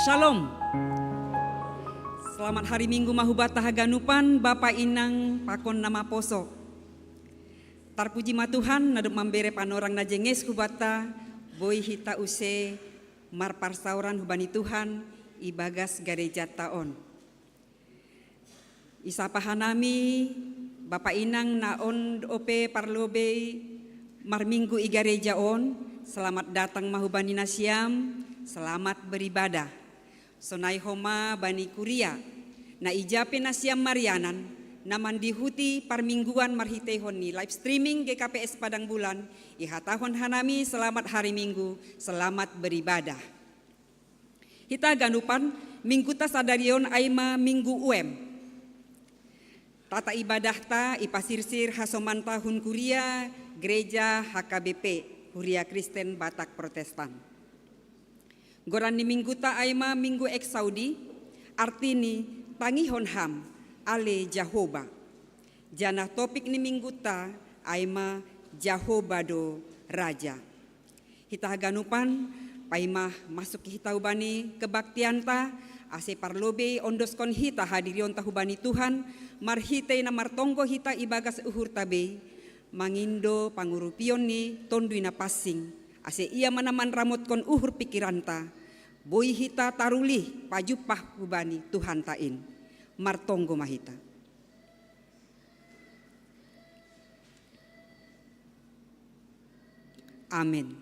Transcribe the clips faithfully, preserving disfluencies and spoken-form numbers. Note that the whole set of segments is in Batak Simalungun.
Shalom. Selamat hari Minggu ma hubata haganupan, bapa inang pakon na maposo. Tarpuji ma Tuhan, na dob mambere panorang na jenges hubata, boi hita use marparsauran hubani Tuhan ibagas garejata on. Isapa hanami bapa inang na on ope parlobei marminggu i gareja on, selamat datang ma hubani nasiam, selamat beribadah. Sonai homa bani kuria, na ija pe nasiam marianan, na mandihuti parmingguan marhiteihon ni live streaming G K P S Padang Bulan, ihatahon hanami selamat hari Minggu, selamat beribadah. Hita ganupan, mingguta sadari on ai ma Minggu U M. Tata ibadahta ipasirsir hasomanta hun kuria gereja H K B P, Huria Kristen Batak Protestan. Goran ni mingguta ai ma Minggu Exaudi, artini tangihon ham, ale Jahoba. Janah topik ni mingguta ai ma Jahoba do Raja. Hita haganupan, paima masuk hita hubani kebaktianta, ase parlobei ondoskon hita hadirionta hubani Tuhan, marhitei na martonggo hita ibagas uhurta bei, mangindo pangurupion ni Tonduy Napansing, ase ia ma na manramotkon uhur pikiranta, boi hita tarulih pajumpah hubani Tuhanta in. Martonggo ma hita. Amen.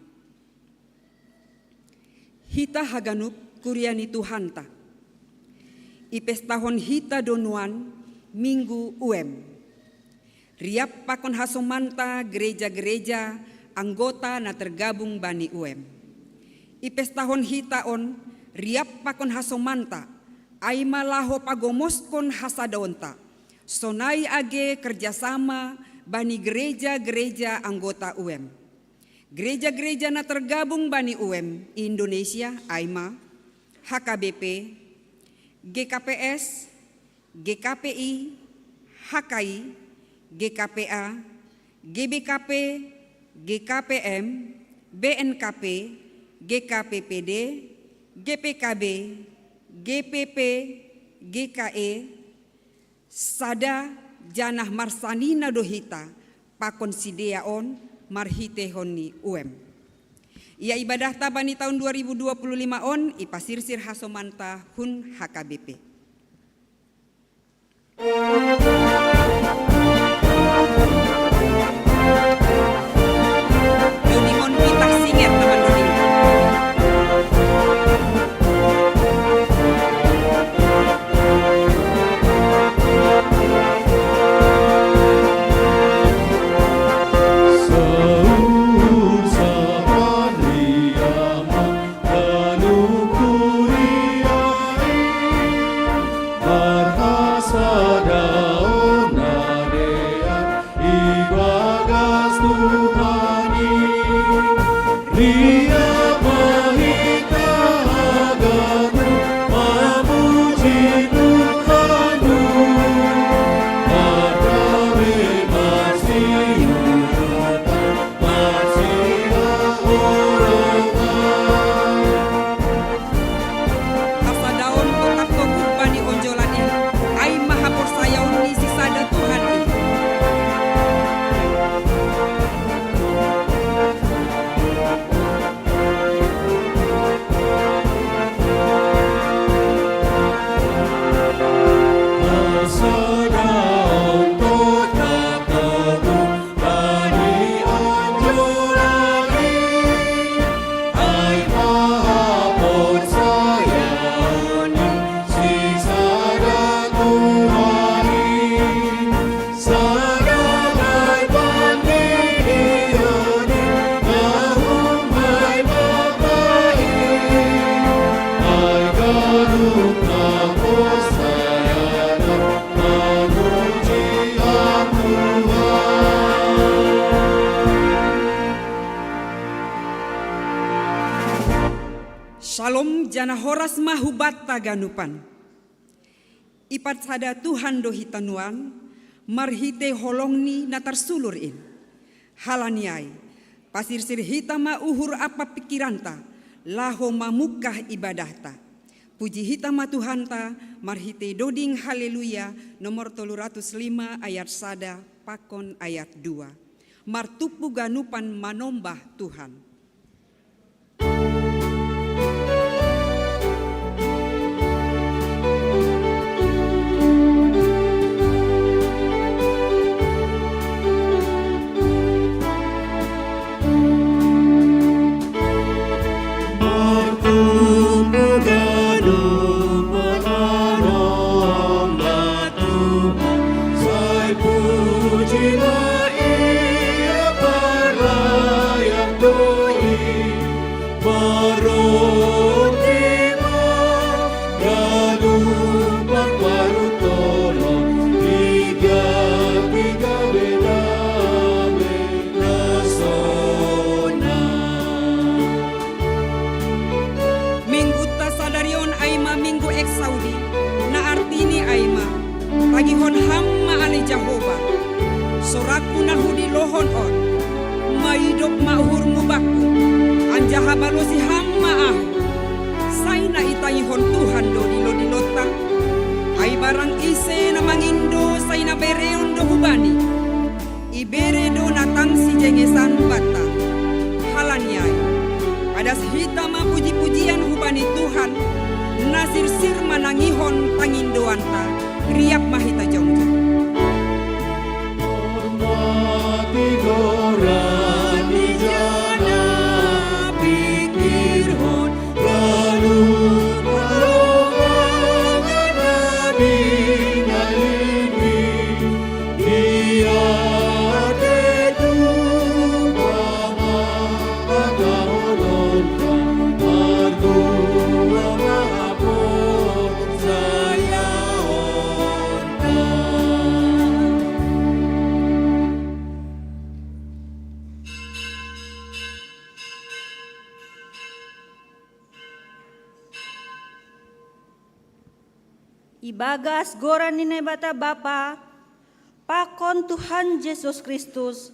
Hita haganup kuria ni Tuhanta, ipestahon hita do nuan Minggu U M. Riap pakon hasomanta gereja-gereja anggota na tergabung bani U M. Ipestahon hita on riap pakon hasomanta, ai ma laho pagomoskon hasadaonta, sonai age kerjasama bani gereja-gereja anggota U M. Gereja-gereja na tergabung bani U M Indonesia ai ma H K B P, G K P S, G K P I, H K I, G K P A, G B K P, G K P M, B N K P, G K P P D, G P K B, G P P, G K E, sada janah marsanina do hita pakon sidea on marhiteihon ni U M. Ia ibadahta bani taon dua ribu dua puluh lima on ipasirsir hasomanta hun H K B P. Dodingon titah singer, teman doding. Janah horas ma hubanta ganupan. Ipatsada Tuhan do hita nuan, marhitei holongni na tarsulur in. Halani ai, pasirsir hita ma uhur ampa pingkiranta, laho mamungkah ibadahta. Puji hita ma Tuhanta, marhitei doding Haleluya, nomor tolu ratus lima ayat sada pakon ayat dua. Martumpu ganupan manombah Tuhan. Minggunta sadari on ai ma Minggu Exaudi, na artini ai ma, tangihon Ham ma ale Jahowa, sorakku na hudilohon on, maidop ma uhurmu bakku, anjaha balosi Ham ma ahu. Sai na itangihon Tuhan do dilo-dilonta, ai barang ise na mangindo sai na bereon do hubani. Ibere do na tang sijengesan banta. Halani ai, padas hita ma puji-pujian hubani Tuhan, na sirsir manangihon pangindoanta, riap ma hita jongjong. Hormati doran di jana pikirhon Ibagas goran ni Naibata Bapa, pakon Tuhan Jesus Kristus,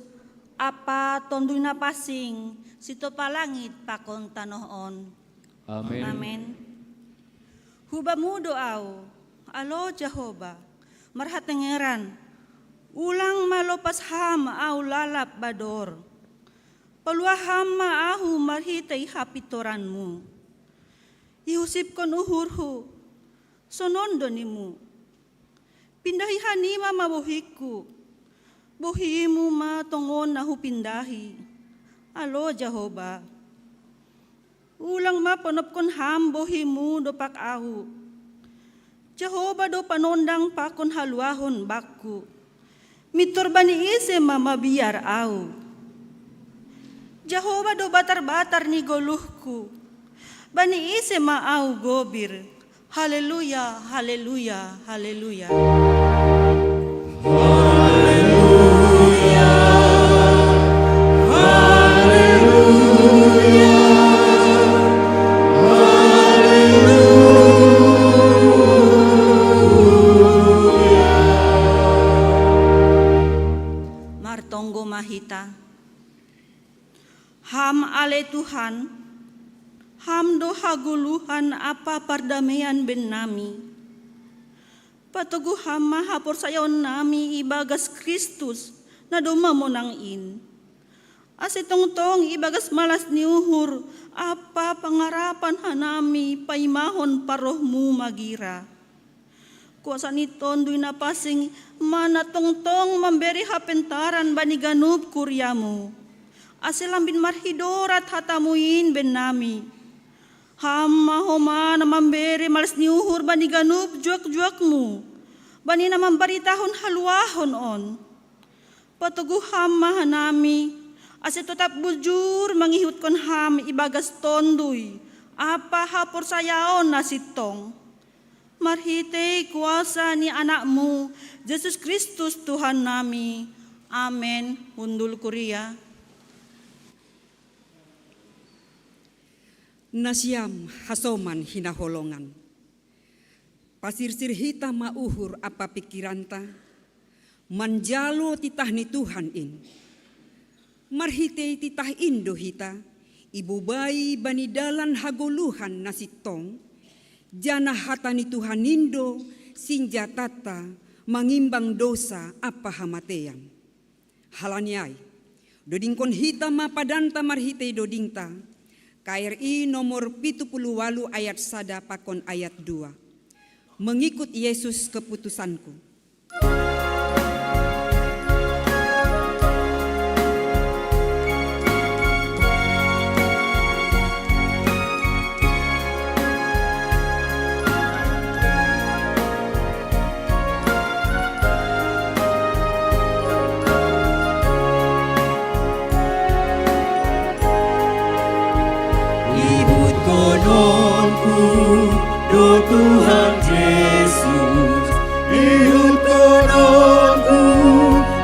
ampa Tonduy Napansing, sitopa langit pakon tanoh on. Amen. Amen. Hu Bamu do au, alo Jahowa, marhatengeran, ulang ma lopas Ham au lalap bador. Paluah Ham ma ahu marhitei hapintoranMu. Ihusipkon uhurhu, sonon do niMu. Pindahi hanima ma bohingku, bohiMu ma tongon na hupindahi, alo Jahowa. Ulang ma ponopkon Ham bohiMu dompak ahu. Jahowa do panondang pakon haluahon bakku. Mintor bani ise ma mabiar ahu? Jahowa do batar-batar ni goluhku. Bani ise ma ahu gobir? Haleluya, haleluya, haleluya. Haleluya, haleluya, haleluya. Martonggo ma hita. Ham ale Tuhan, Ham do hagoluhan ampa pardameian bennami. Patoguh Ham ma haporsayaonnami ibagas Kristus, na domma monang in. Ase tongtong ibagas malas ni uhur ampa pangarapan hanami paimahon parrohMu magira. Kuasa ni Tonduy Napansing ma na tongtong mambere hapentaran bani ganup kuriaMu, ase lambin marhidorat hataMu in bennami. Ham ma homa na mambere malas ni uhur bani ganup juak-juakMu, bani na mambaritahon haluahon on. Patoguh Ham ma hanami, ase totap bujur mangihutkon Ham ibagas Tonduy ampa haporsayaon na sintong. Marhitei kuasa ni AnakMu, Jesus Kristus Tuhannami. Amen. Hundul kuria. Nasiam hasoman hinaholongan. Pasirsir hita ma uhur ampa pikiranta, manjalo titah ni Tuhan in. Marhitei titah in do hita ibobai bani dalan hagoluhan na sintong, janah hata ni Tuhan in do sinjatanta mangimbang dosa ampa hamateian. Halani ai, dodingkon hita ma padanta marhitei dodingta, K R I nomor pitu puluh walu ayat sada pakon ayat dua. Mengikut Yesus keputusanku. Ihutkononku do Tuhan Jesus, ihutkononku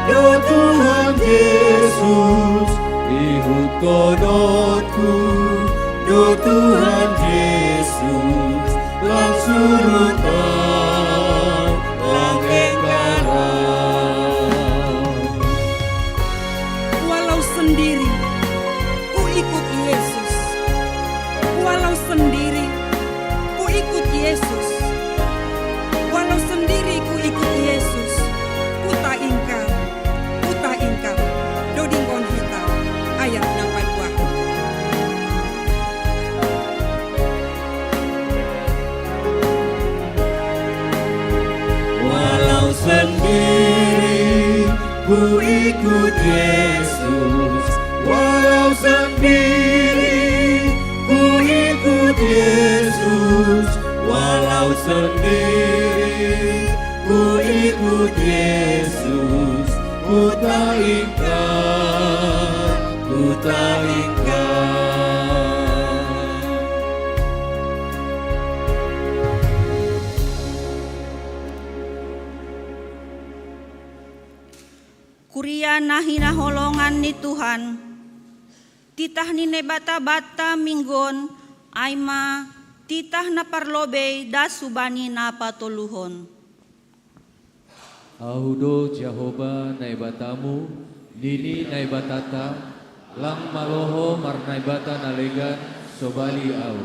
do Tuhan Jesus, ihutkononku do Tuhan Jesus, lang suruta, lang enggaran. Walau sendiri, ku ikut Yesus. Walau sendiri, ku ikut Yesus. Walau sendiri, ku ikut Yesus. Ku ta ingkar, ku ta ingkar. Dodingkon hita ayat na paduahon. Walau sendiri, ku ikut Yesus. Walau sendiri, ku ikut Yesus. Walau sendiri, ku ikut Yesus. Ku ta ingkar, ku ta ingkar. Kuria na hinaholongan ni Tuhan, titah ni Naibata banta minggon, ai ma titah na parlobei das hubani na patoluhon. Ahu do Jahowa Naibatamu, nini Naibatanta, lang malo ho marnaibata na legan, sobali ahu.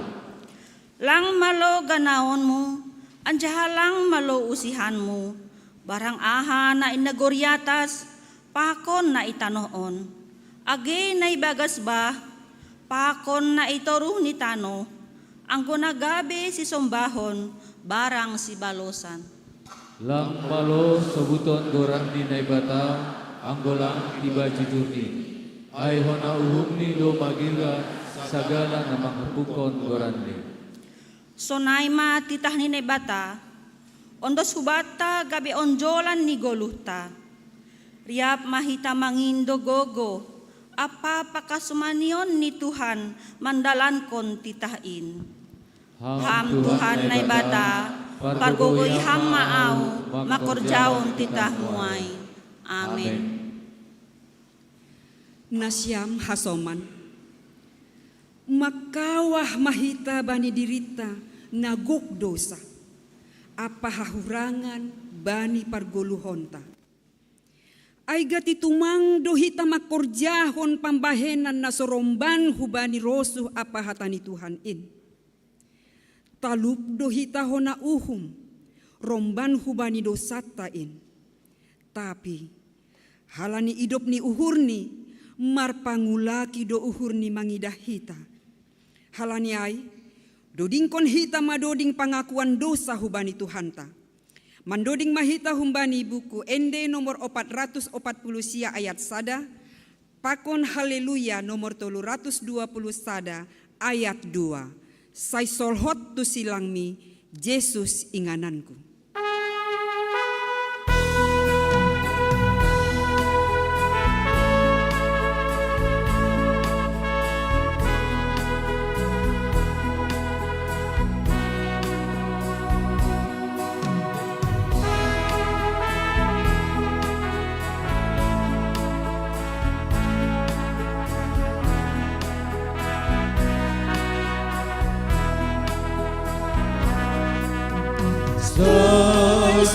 Lang malo ganaonmu, anjaha lang malo usihanmu, barang aha na i nagori atas, pakon na i tanoh on, age na i bagas bah, pakon na i toruh ni tanoh, anggo na gabe sisombahon barang sibalosan. Lang malo sobuton goran ni Naibata, anggo lang tiba jujurni. Ai hona uhumni do magirga sagala na manghompuhon goranni. Sonai ma titah ni Naibata, ondos hubanta gabe onjolan ni goluhta. Riap ma hita mangindo gogo, ampa pakasomanion ni Tuhan mandalankon titah in. Ham Tuhan Naibata, pargogoi Ham ma ahu mangkorjahon titahmu ai. Amen. Nasiam hasoman, mangkawah ma hita bani dirinta na gok dousa, ampa hahurangan bani pargoluhonta. Ai gati tumang do hita mangkorjahon pambahenan na so romban hubani rosuh ampa hata ni Tuhan in. Talup do hita hona uhum, romban hubani dousanta in. Tapi, halani idop ni uhurni, marpangulaki do uhurni mangidah hita. Halani ai, dodingkon hita madoding pangakuan dousa hubani Tuhanta. Mandoding ma hita humbani buku Ende nomor opat ratus opat puluh sia ayat sada, pakon Haleluya nomor tolu ratus dua puluh sada ayat dua. Sai solhot tu silangmi, Jesus ingananku.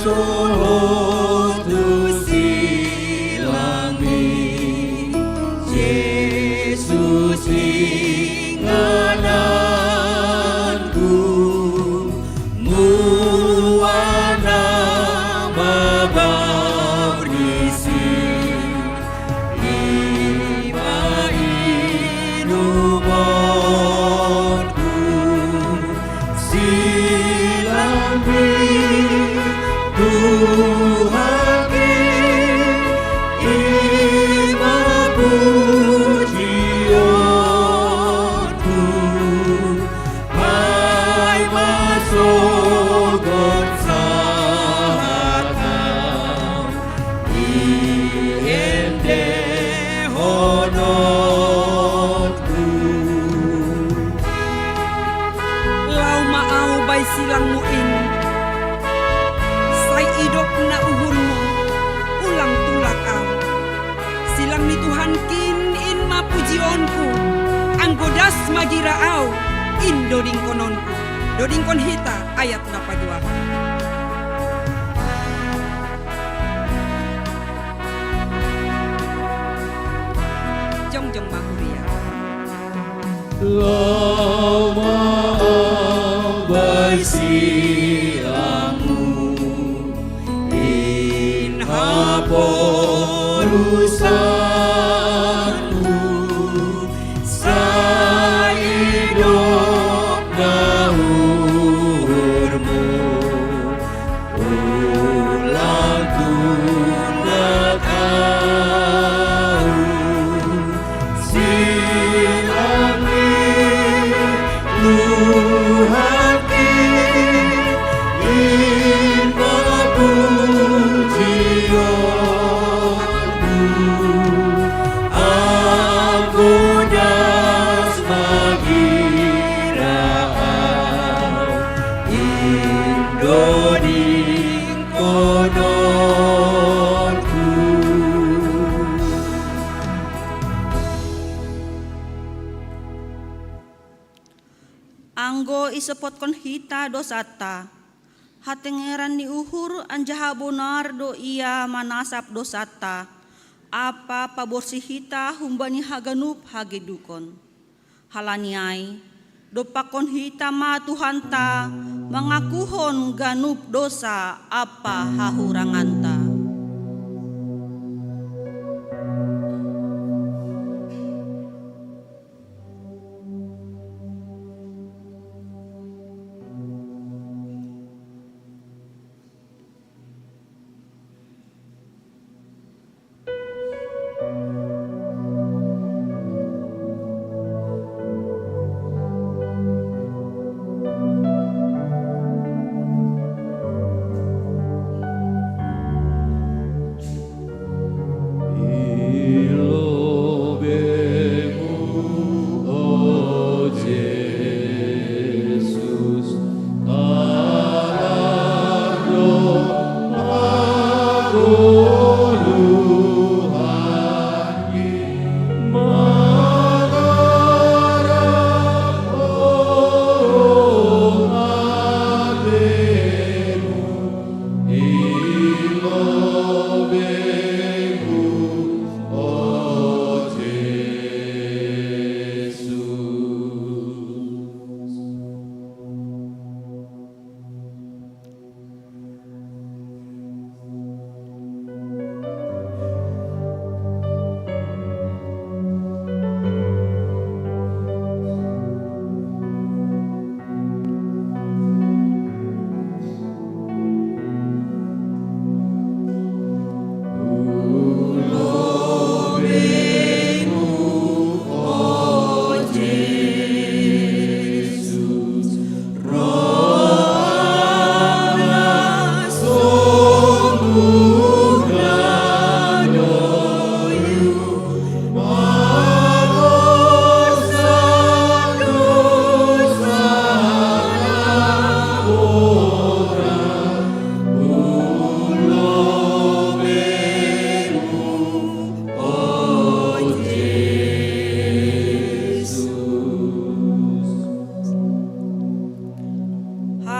Sosolotu silangmi, Jesus ingananku, muana mabaurisi, ima inumon Silami Tuhan, ima pujionku, mai masogot sahatau, iende hononku. Lau ma au bai silangmu in, sai idop na uhurmu, ulang tulak au. Silang ni Tuhan kin in ma pujionku, anggo das magira au, in dodingkononku. Dodingkon hita ayat na paduahon. Jongjong ma huria. Lama ambai silangmu, in haporusanmu, sai idop na uhurmu. Ulang tulak au, silangmi Tuhanki, in ma pujionku, anggo das magira au, in doding kononku. Anggo isopotkon hita dosanta, hatengeran ni uhur anjaha bonar do Ia manasap dosanta, ampa paborsih hita humbani haganup hagedukon. Halani ai, dompakkon hita ma Tuhanta, mangakuhon ganup dosa ampa hahuranganta.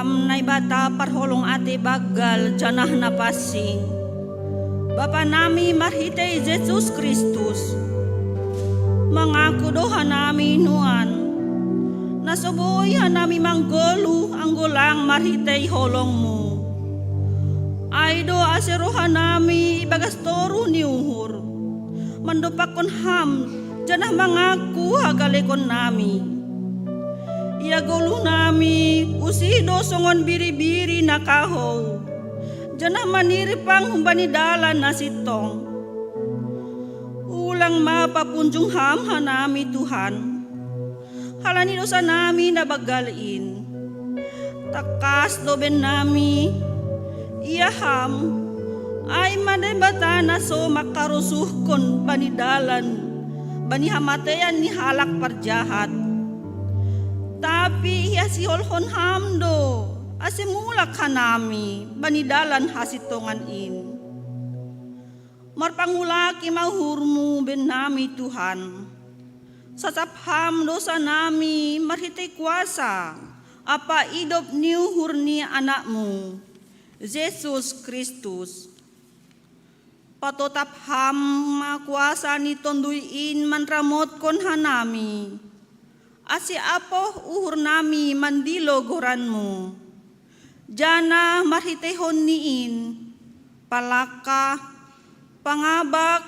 Naibata parholong ate banggal janah na pansing, Bapa nami marhitei Jesus Kristus, mangaku do hanami nuan, na so boi hanami manggoluh anggo lang marhitei holongmu. Ai do ase roha nami ibagas toruh ni uhur, mandompakkon Ham janah mangaku hagalekon nami. Ia goluh nami usih do songon biri-biri na kahou, janah manirpang humbani dalan na sintong. Ulang ma papunjung Ham hanami Tuhan, halani dosa nami na banggal in. Tangkas do ben nami, ia Ham, ai ma Naibata na so mangkarusuhkon bani dalan, bani hamatean ni halak parjahat. Tapi iasiholhon Ham do, ase mulak hanami bani dalan hasintongan in. Marpangulaki ma uhurmu ben nami Tuhan. Sasap Ham dosa nami marhitei kuasa ampa idop ni uhur ni Anakmu, Jesus Kristus. Patotap Ham ma kuasa ni Tonduy in manramotkon hanami, ase apoh uhur nami mandilo goranmu. Janah marhiteihon ni in, palangkah, pangabak,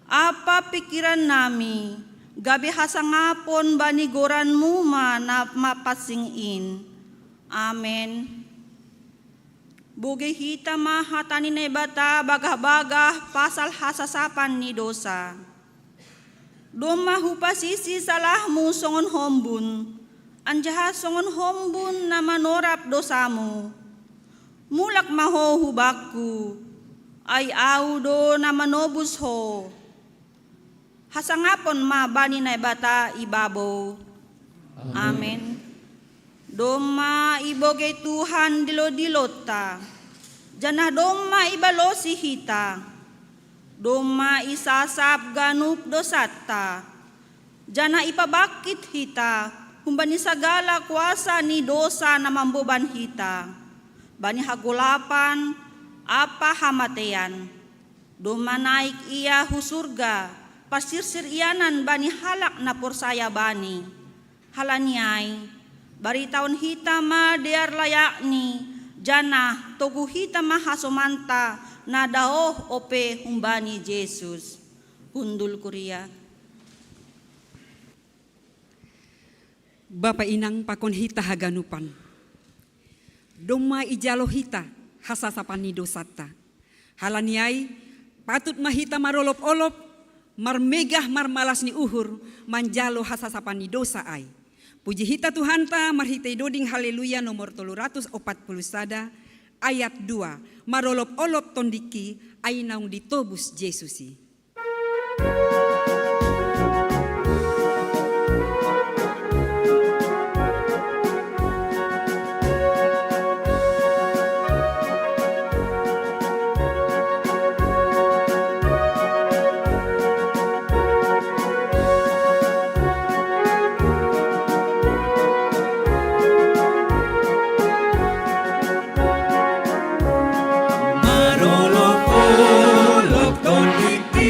ampa pingkiran nami, gabe hasangapon bani goranmu ma na mapansing in. Amen. Bogei hita ma hata ni Naibata bagah-bagah pasal hasasapan ni dosa. Domma hupasisi salahmu songon hombun, anjaha songon hombun na manorap dosamu. Mulak ma ho hu Bakku, ai Ahu do na manobus ho. Hasangapon ma bani Naibata ibabou. Amen. Domma ibogei Tuhan dilo-dilonta, janah domma ibalosi hita. Domma isasap ganup dosanta, janah ipabangkit hita humbani sagala kuasa ni dosa na mamboban hita, bani hagolapan ampa hamatean. Domma naik Ia hu surga, parsirsir ianan bani halak na porsaya Bani. Halani ai, baritahon hita ma dear layakNi, janah togu hita ma hasomanta na daoh ope humbani Jesus. Hundul kuria. Bapa inang pakon hita haganupan, domma ijalo hita hasasapan ni dosanta. Halani ai, patut ma hita marolop-olop, marmegah marmalas ni uhur manjalo hasasapan ni dosa ai. Puji hita Tuhanta marhitei doding Haleluya nomor tolu ratus opat puluh sada, ayat dua, marolop-olop tondingki, ai naung ditobus Jesus i. Marolop-olop tondingki,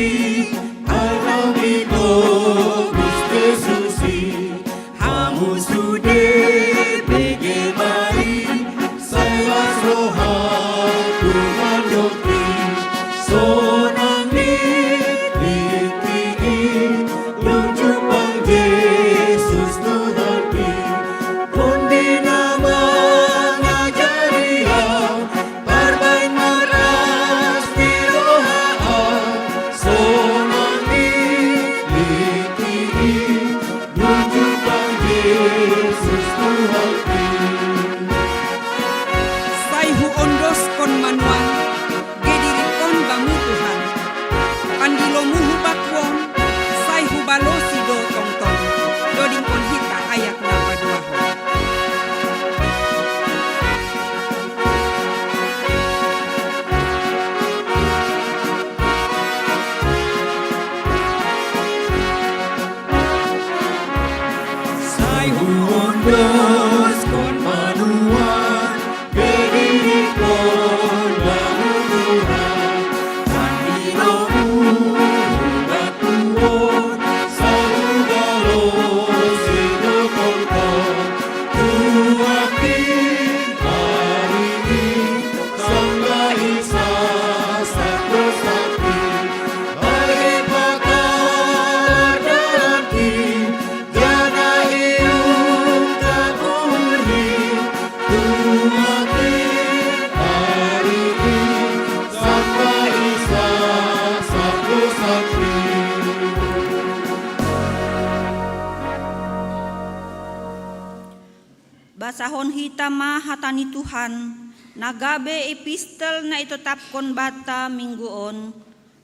Ita ma hata ni Tuhan, na gabe epistel na itotapkon banta minggu on,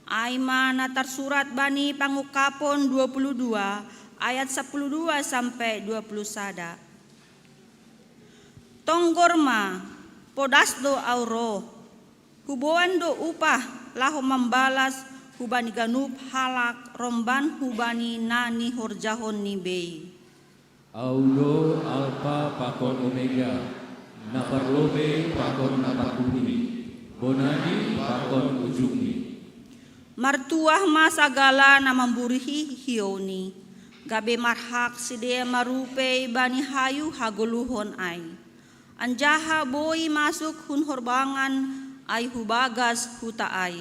ai ma na tarsurat bani Pangungkapon dua puluh dua ayat sapuluh dua sampai dua puluh sada. Tonggor ma, podas do au ro, huboan do upah laho mambalas hubani ganup halak romban hubani na nihorjahonni bei. Au do Alpa pakon Omega, na parlobei pakon na parpudi, bonani pakon ujungni. Martuah ma sagala na mamburihi hiouni, gabe marhak sidea marupei bani hayu hagoluhon ai, anjaha boi masuk hun horbangan ai hubagas huta ai.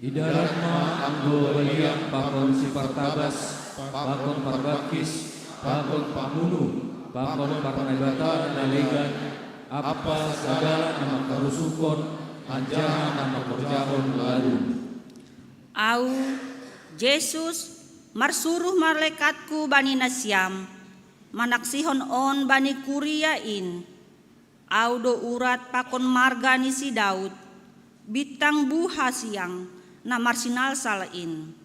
Idalan ma anggo baliang pakon sipartabas, pakon parbangkis, pakon pamunu, pakon parnaibata na legan, ampa sagala na mangkarusuhkon anjaha na mangkorjahon ladung. Au, Jesus, marsuruh malaekatku bani nasiam, manaksihon on bani kuria in. Au do urat pakon marga ni si Daud, bintang buha siang, na marsinalsal in.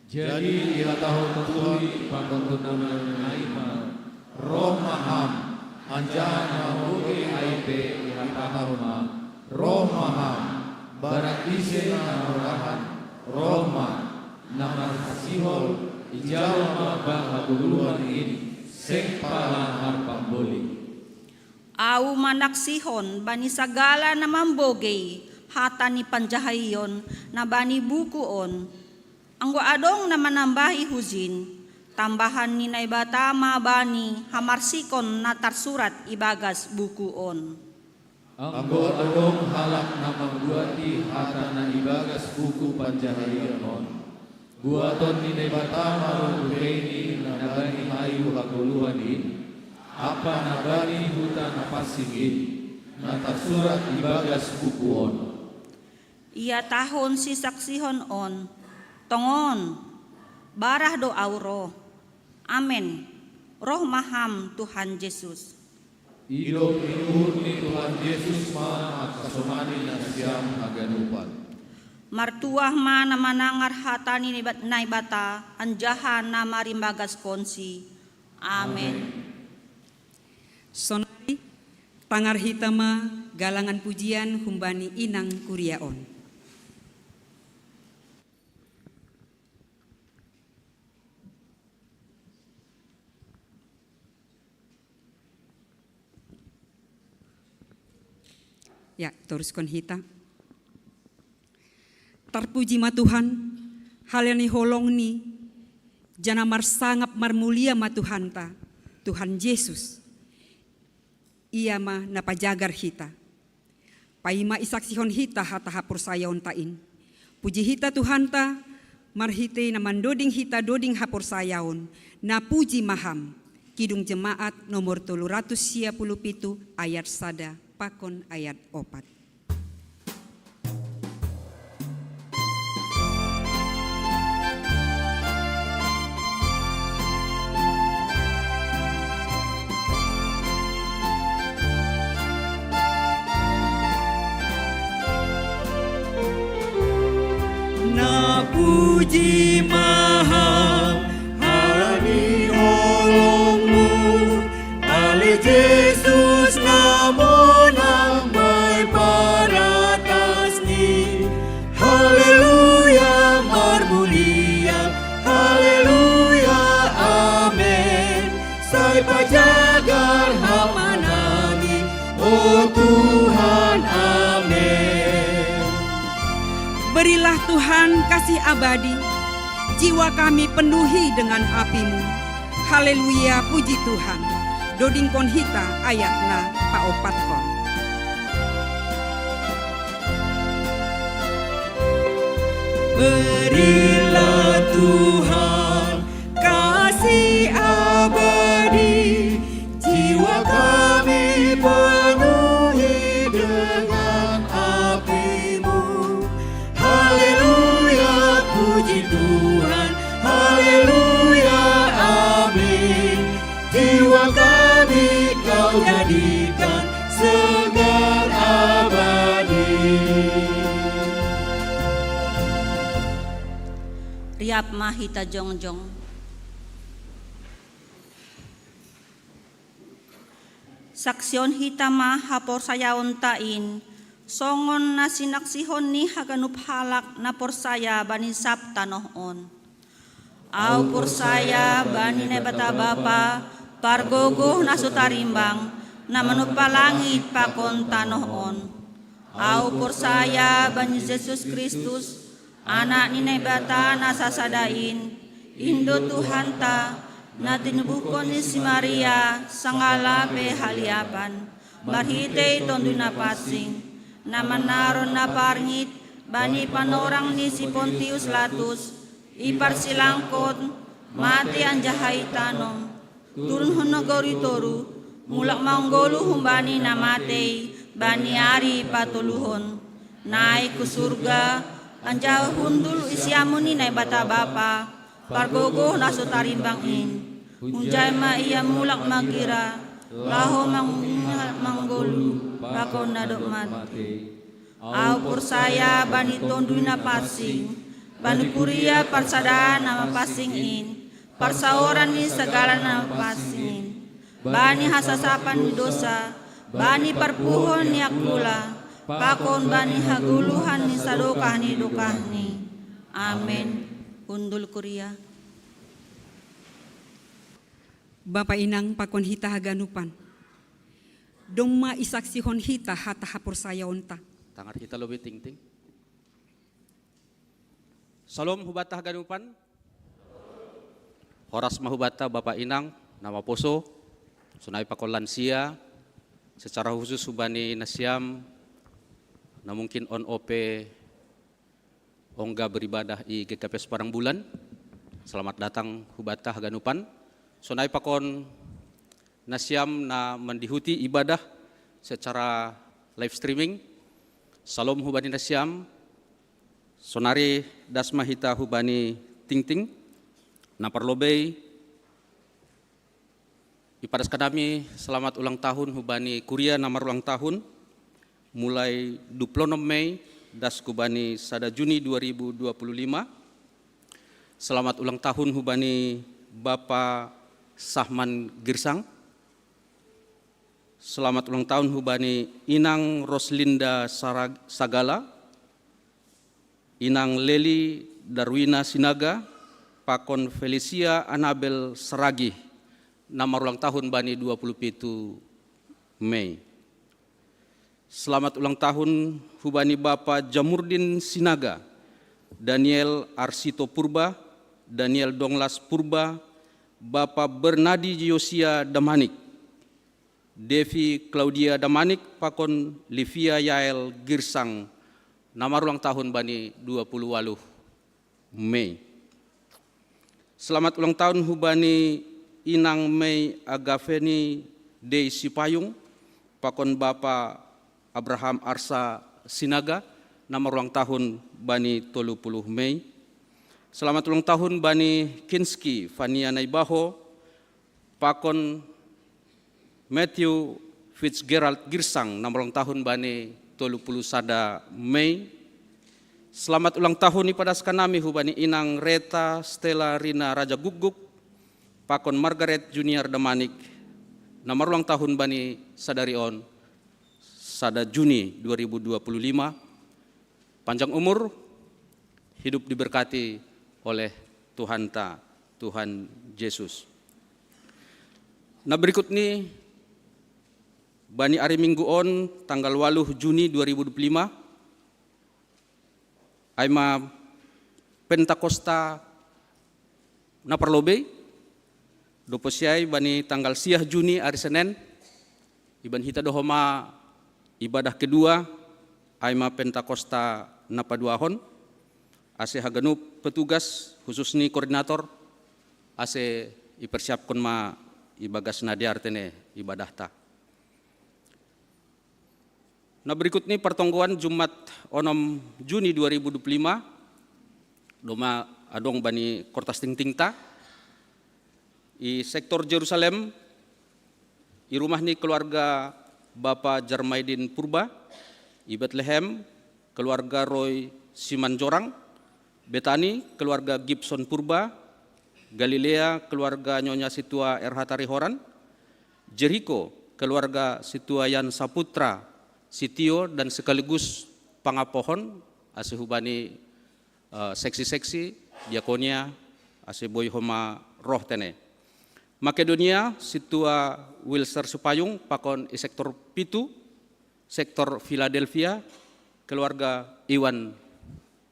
Jadi ihatahon tuli pakon tu na marinai ma, roh ma Ham, anjaha na mambogei ai pe ihatahon ma, roh ma Ham, barang ise na marahan, roh ma, na marhasihol, ijalo ma bah hagoluhan in, seng pala marpamboli. Au manaksihon bani sagala na mambogei hata ni panjahaion na bani buku on. Anggo adong na manambahi hujin, tambahan ni Naibata ma bani hamarsikon na tarsurat ibagas buku on. Anggo adong halak na mambuati hata na ibagas buku panjahaion on, buaton ni Naibata ma ro buheini na bani hayu hagoluhan in, ampa na bani huta na pansing in, na tarsurat ibagas buku on. Ihatahon sisaksihon on, tongon, barah do au ro. Amen. Roh ma Ham, Tuhan Jesus. Idop ni uhur ni Tuhan Jesus ma mangkasomani nasiam haganupan. Martuah ma na manangar hata ni Naibata anjaha na marimbagaskonsi. Amen. Sonari, tangar hita ma galangan pujian humbani inang kuria on. Ya, toruskon hita. Tarpuji ma Tuhan, halani holongni, janah marsangap marmulia ma Tuhanta, Tuhan Jesus. Ia ma na pajagar hita. Paima isaksihon hita hata haporsayaonta in. Puji hita Tuhanta, marhitei na mandoding hita doding haporsayaon, na puji ma Ham. Kidung Jemaat nomor tolu ratus sia puluh pitu ayat sada pakon ayat opat. Na puji ma Ham, halani holongmu, ale Jesus na monang mai paratasni. Haleluya, marmulia, haleluya, amen. Sai pajagar Ham ma nami, o Tuhan, amen. Berilah Tuhan kasih abadi, jiwa kami penuhi dengan api-Mu. Haleluya, puji Tuhan. Dodingkon hita ayat na paopatkon. Berilah Tuhan kasih abadi, jiwa kami penuhi dengan api-Mu. Haleluya, puji Tuhan. Haleluya, amin. Jiwa kami Kau jadi Ap ma hita jongjong. Saksion hita ma haporsayaonta in, songon na sinaksihon ni haganup halak na porsaya bani sab tanoh on. Au porsaya bani Naibata Bapa, pargogoh na so tarimbang, na manompa langit pakon tanoh on. Au porsaya bani Jesus Kristus, Anak ni Naibata na sasada in, in do Tuhanta, na tinubuhkon ni si Maria sangala pe haliapan, marhitei Tonduy Napansing, na manaron na parngit bani panorang ni si Pontius Latus, iparsilangkon, mate anjaha itanom, turun hu nagori toruh, mulak manggoluh humbani na matei bani ari patoluhon, naik hu surga, anjaha hundul hu siamun ni Naibata Bapa, pargogoh na so tarimbang in. Hunjai ma Ia mulak magira, laho mangingat manggoluh pakon na dob matei. Au porsaya bani Tonduy Napansing, bani kuria parsadaan na mapansing in, parsaoran ni sagala na mapansing in, bani hasasapan ni dousa, bani parpuhon ni angkula, pakon bani hagoluhan ni sadokah ni dokahni. Amen. Hundul kuria. Bapa, Inang pakon hita haganupan, domma isaksihon hita hata haporsayaonta. Tangar hita lobei tingting. Salom hubata haganupan. Horas ma hubata Bapa, Inang na maposo. Sonai pakon lansia, secara khusus hubani nasiam na mungkin on ope ongga beribadah i G K P S Padang Bulan. Selamat datang hubata haganupan. Sonai pakon nasiam na mandihuti ibadah secara live streaming. Salom hubani nasiam. Sonari das ma hita hubani tingting. Na parlobei, ipadas hanami selamat ulang tahun hubani kuria na marulang tahun, mulai dua puluh enam Mei das hubani sada Juni dua ribu dua puluh lima. Selamat ulang tahun hubani Bapa Sahman Girsang. Selamat ulang tahun hubani Inang Roslinda Sarag-, Sagala, Inang Leli Darwina Sinaga, pakon Felicia Anabel Saragih, na marulang tahun bani dua puluh pitu Mei. Selamat ulang tahun hubani Bapa Jamurdin Sinaga, Daniel Arsito Purba, Daniel Donglas Purba, Bapa Bernadi Yosia Damanik, Devi Claudia Damanik pakon Livia Yael Girsang, na marulang tahun bani dua puluh waluh Mei. Selamat ulang tahun hubani Inang Mei Agaveni Dei Sipayung, pakon Bapa Abraham Arsa Sinaga, na marulang tahun bani tolu puluh Mei. Selamat ulang tahun bani Kinski Fania Naibaho, pakon Matthew Fitzgerald Girsang, na marulang tahun bani tolu puluh sada Mei. Selamat ulang tahun ipadas hanami hubani Inang Reta Stella Rina Raja Gukguk, pakon Margaret Junior Damanik, na marulang tahun bani sadari on, sada Juni dua ribu dua puluh lima. Panjang umur, hidup diberkati oleh Tuhanta, Tuhan Yesus. Na berikut ni, bani ari Minggu on, tanggal waluh Juni dua ribu dua puluh lima, ai ma Pentakosta na parlobei, dopo siai bani tanggal siah Juni ari Senen, ibaen hita do homa ibadah kedua, ai ma Pentakosta na paduahon, ase haganup petugas, khusus ni koordinator, ase ipersiapkon ma ibagas na dear tene ibadahta. Na berikut ni partonggoan Jumat onom Juni dua ribu dua puluh lima, domma adong bani kortas tingtingta, i sektor Jerusalem, i rumah ni keluarga Bapa Jarmaidin Purba, i Betlehem, keluarga Roy Simanjorang, Betani, keluarga Gibson Purba. Galilea, keluarga Nyonya Situa R H Tarihoran. Jeriko, keluarga Situa Yan Saputra Sitio dan sekaligus pangapohon, ase hubani eh, seksi-seksi, diakonia, ase boi homa roh tene. Makedonia, Situa Wilser Supayung, pakon i sektor pitu, sektor Philadelphia, keluarga Iwan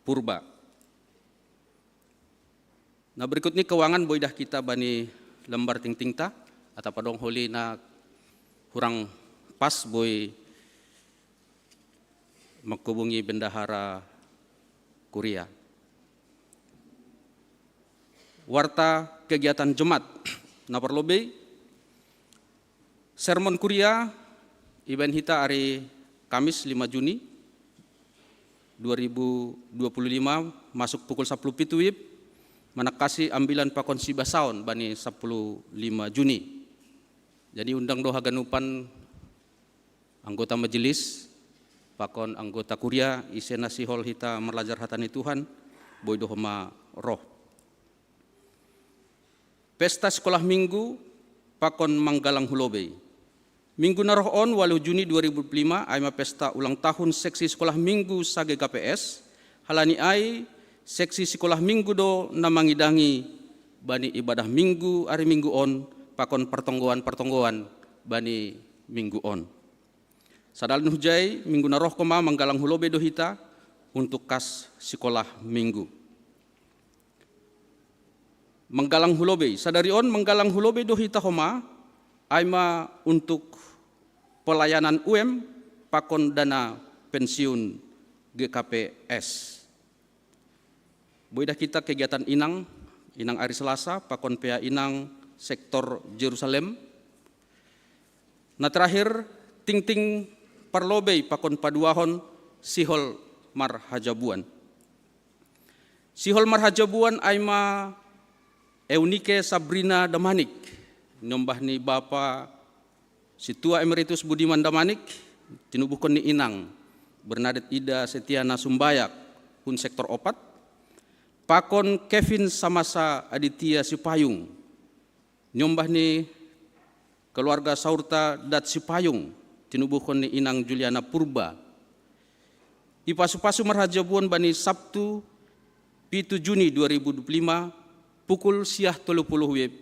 Purba. Nah, berikut ni keuangan boi dah kita bani lembar tingtingta, atau padong holi na kurang pas boi menghubungi bendahara kuria. Warta kegiatan Jumat, na parlobei sermon kuria ibaen hita ari Kamis lima Juni dua ribu dua puluh lima masuk pukul sapuluh pitu wib, manakasi ambilan pakon sibasaon bani sapuluh lima Juni. Jadi undang do haganupan anggota majelis, pakon anggota kuria, ise na sihol hita marlajar hata ni Tuhan, boi do homa roh. Pesta Sekolah Minggu pakon manggalang hu lobei. Minggu na roh on, waluh Juni dua ribu dua puluh lima, ai ma pesta ulang tahun seksi Sekolah Minggu sa-G K P S. Halani ai, seksi Sekolah Minggu do na mangidangi bani ibadah Minggu ari Minggu on, pakon partonggoan-partonggoan bani Minggu on. Sadalin hujai, minggu na roh koma manggalang hu lobei do hita untuk kas Sekolah Minggu. Manggalang hu lobei, sadari on manggalang hu lobei do hita homa, ai ma untuk pelayanan U M pakon dana pensiun G K P S. Boi dah kita kegiatan inang, inang ari Selasa, pakon pea inang sektor Jerusalem. Na terakhir, tingting parlobei pakon paduahon sihol marhajabuan. Sihol marhajabuan ai ma Eunike Sabrina Damanik, nyombah ni Bapa Situa Emeritus Budiman Damanik, tinubuhkon ni inang Bernadette Ida Setiana Sumbayak, hun sektor opat, pakon Kevin Samasa Aditya Sipayung, nyombah ni keluarga Saurta Dat Sipayung, tinubuhkon ni inang Juliana Purba. Ipasu-pasu marhajabuan bani Sabtu, pitu Juni dua ribu dua puluh lima, pukul siah tolu puluh wib,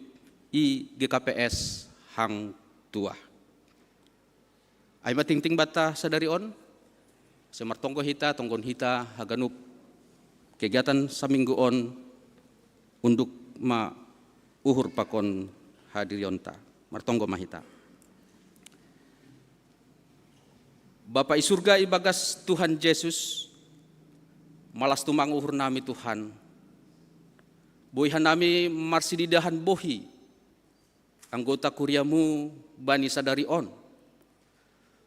i G K P S Hang Tuah. Ai ma tingting banta sadari on, ase martonggo hita, tonggohon hita haganup kegiatan saminggu on, unduk ma uhur pakon hadirionta. Martonggo ma hita. Bapa i surga, ibagas Tuhan Jesus, malas tumang uhur nami Tuhan. Boi hanami marsididahan bohi anggota kuriamu bani sadari on.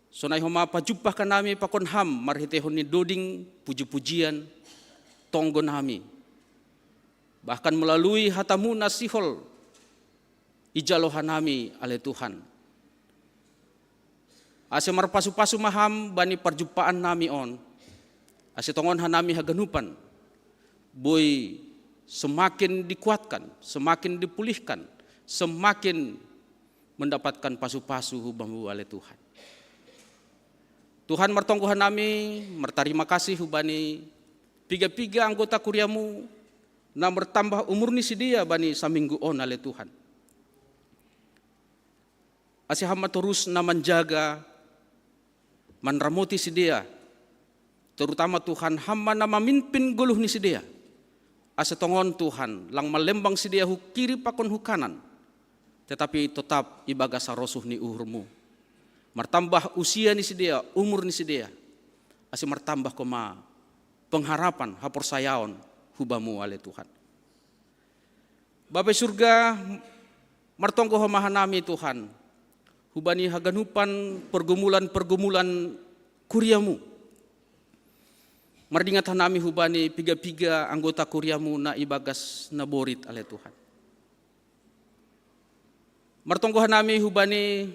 Sonai homa pajumpah hanami pakon Ham marhiteihon ni doding puji-pujian tonggo nami, bahkan melalui hatamu na sihol ijalo hanami ale Tuhan. Ase marpasu-pasu ma Ham bani parjumpaan nami on, ase tongon hanami haganupan boi semakin dikuatkan, semakin dipulihkan, semakin mendapatkan pasu-pasu hu Bamu ale Tuhan. Tuhan, martonggo hanami martarima kasih hubani piga-piga anggota kuriamu na martambah umur ni sidea bani saminggu on ale Tuhan. Ase Ham ma torus na manjaga, manramoti sidea, terutama Tuhan, Ham ma na mamimpin goluh ni sidea. Ase tongon Tuhan, lang malembang sidea hu kiri pakon hu kanan, tetapi totap ibagas sarosuh ni uhurmu. Martambah usia ni sidea, umur ni sidea, ase martambah koma pengharapan, haporsayaon hu Bamu ale Tuhan. Bapa i surga, martonggo homa hanami Tuhan, hubani haganupan pergumulan-pergumulan kuriamu. Mardingat hanami hubani piga-piga anggota kuriamu na ibagas na borit ale Tuhan. Martonggo hanami hubani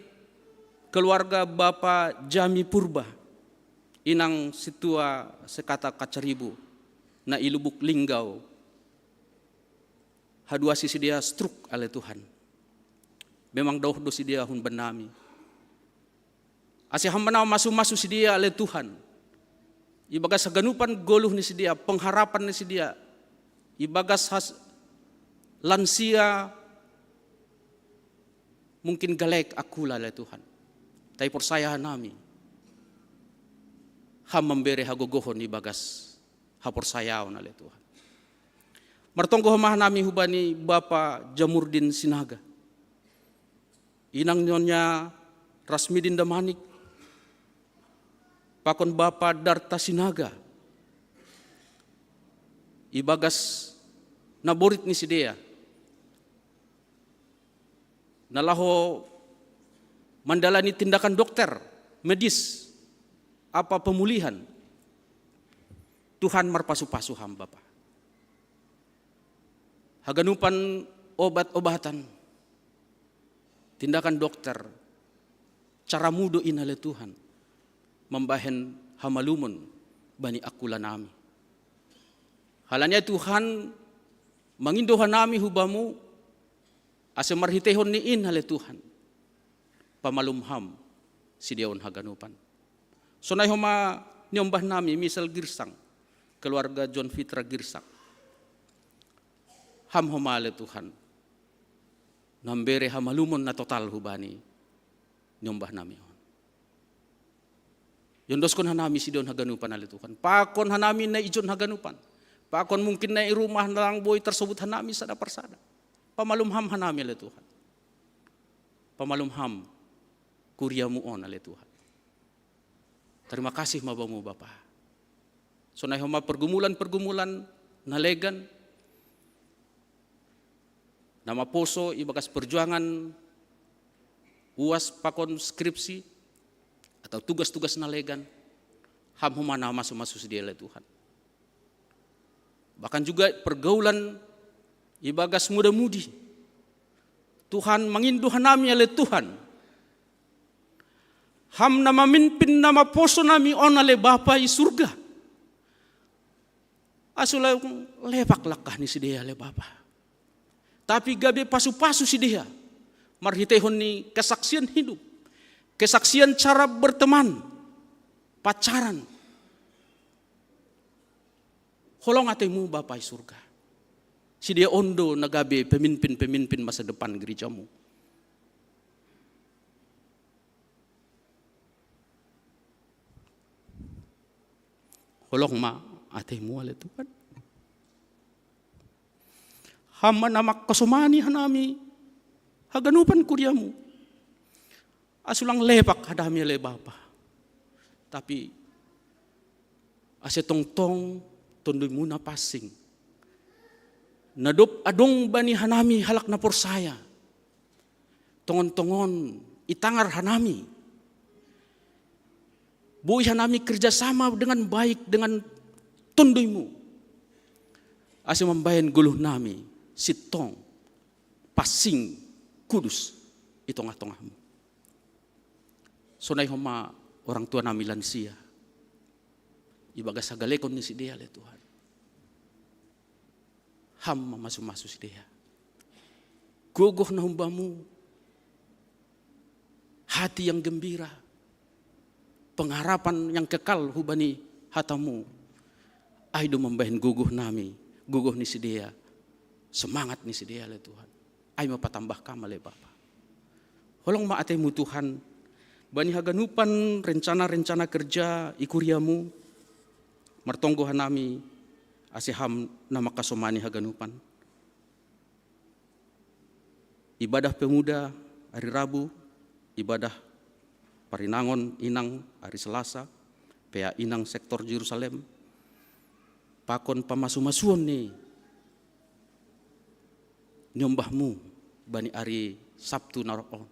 keluarga Bapa Jami Purba, inang Situa Sekata Kacaribu. na i Lubuk Linggau, haduasi sidea stroke ale Tuhan. Memang daoh do sidea humban nami. Ase Ham ma na masu-masu sidea ale Tuhan. Ibagas haganupan goluh ni sidea, pengharapan ni sidea. Ibagas has lansia mungkin galek akula ale Tuhan. Tapi porsaya nami Ham mambere hagogohon ibagas haporsayaon ale Tuhan. Martonggo homa hanami hubani Bapa Jamurdin Sinaga, inang nyonya Rasmidin Damanik, pakon Bapa Darta Sinaga, ibagas naborit ni sidea na laho mandalani tindakan dokter, medis, apa pemulihan. Tuhan marpasu-pasu Ham Bapa. Haganupan obat-obatan, tindakan dokter, cara mudo in ale Tuhan, mambahen hamalumon bani akula nami. Halani ai Tuhan, mangindo hanami hu Bamu, ase marhiteihon ni in ale Tuhan, pamalum Ham sidea on haganupan. Sonai homa niombah nami Misal Girsang, keluarga John Fitra Girsang. Ham homa ale Tuhan, na mambere hamalumon na total hubani niombah nami on. Iondoskon hanami sidea on haganupan ale Tuhan. Pakon hanami na ijon haganupan. Pakon mungkin na i rumah na lang boi tarsobut hanami sada parsada. Pamalum Ham hanami ale Tuhan. Pamalum Ham kuriamu on ale Tuhan. Terima kasih ma Bamu Bapa. Sonai homa pergumulan-pergumulan na legan, na maposo ibagas perjuangan uas pakon skripsi atau tugas-tugas na legan, Ham homa na masu-masu sidea ale Tuhan. Bahkan juga pergaulan ibagas muda-mudi. Tuhan, mangindo hanami ale Tuhan. Ham na maminpin na maposo nami on ale Bapa i surga. Ase unang lepak langkah ni sidea ale Bapa. Tapi gabe pasu-pasu sidea marhiteihon ni kesaksian hidup, kesaksian cara berteman, pacaran. Holong ateimu Bapa i surga. Sidea on do na gabe pemimpin-pemimpin masa depan gerejamu. Holong ma ateimu ale Tuhan. Ham ma na mangkasomani hanami haganupan kuriamu. Ase unang lepak hanami ale Bapa. Tapi ase tongtong Tonduymu na pansing, na dob adong bani hanami halak na porsaya, tongon-tongon itangar hanami. Boi hanami kerjasama dengan baik dengan Tonduymu. Ase mambahen goluh nami sintong, pansing, kudus i tongah-tongahmu. Sonai homa orang tua nami lansia, ibagas hagalekon ni sidea ale Tuhan. Ham ma masu-masu sidea. Gogoh na humbamu, hati yang gembira, pengharapan yang kekal hubani hatamu, ai do mambahen gogoh nami, gogoh ni sidea, semangat ni sidea ale Tuhan. Ai ma patambah Kam ale Bapa. Holong ma ateimu Tuhan, bani haganupan rencana-rencana kerja i kuriamu, martonggo hanami, ase Ham na mangkasomani haganupan. Ibadah pemuda ari Rabu, ibadah parinangon inang ari Selasa, pea inang sektor Jerusalem, pakon pamasu-masuon ni niombahmu bani ari Sabtu na roh on.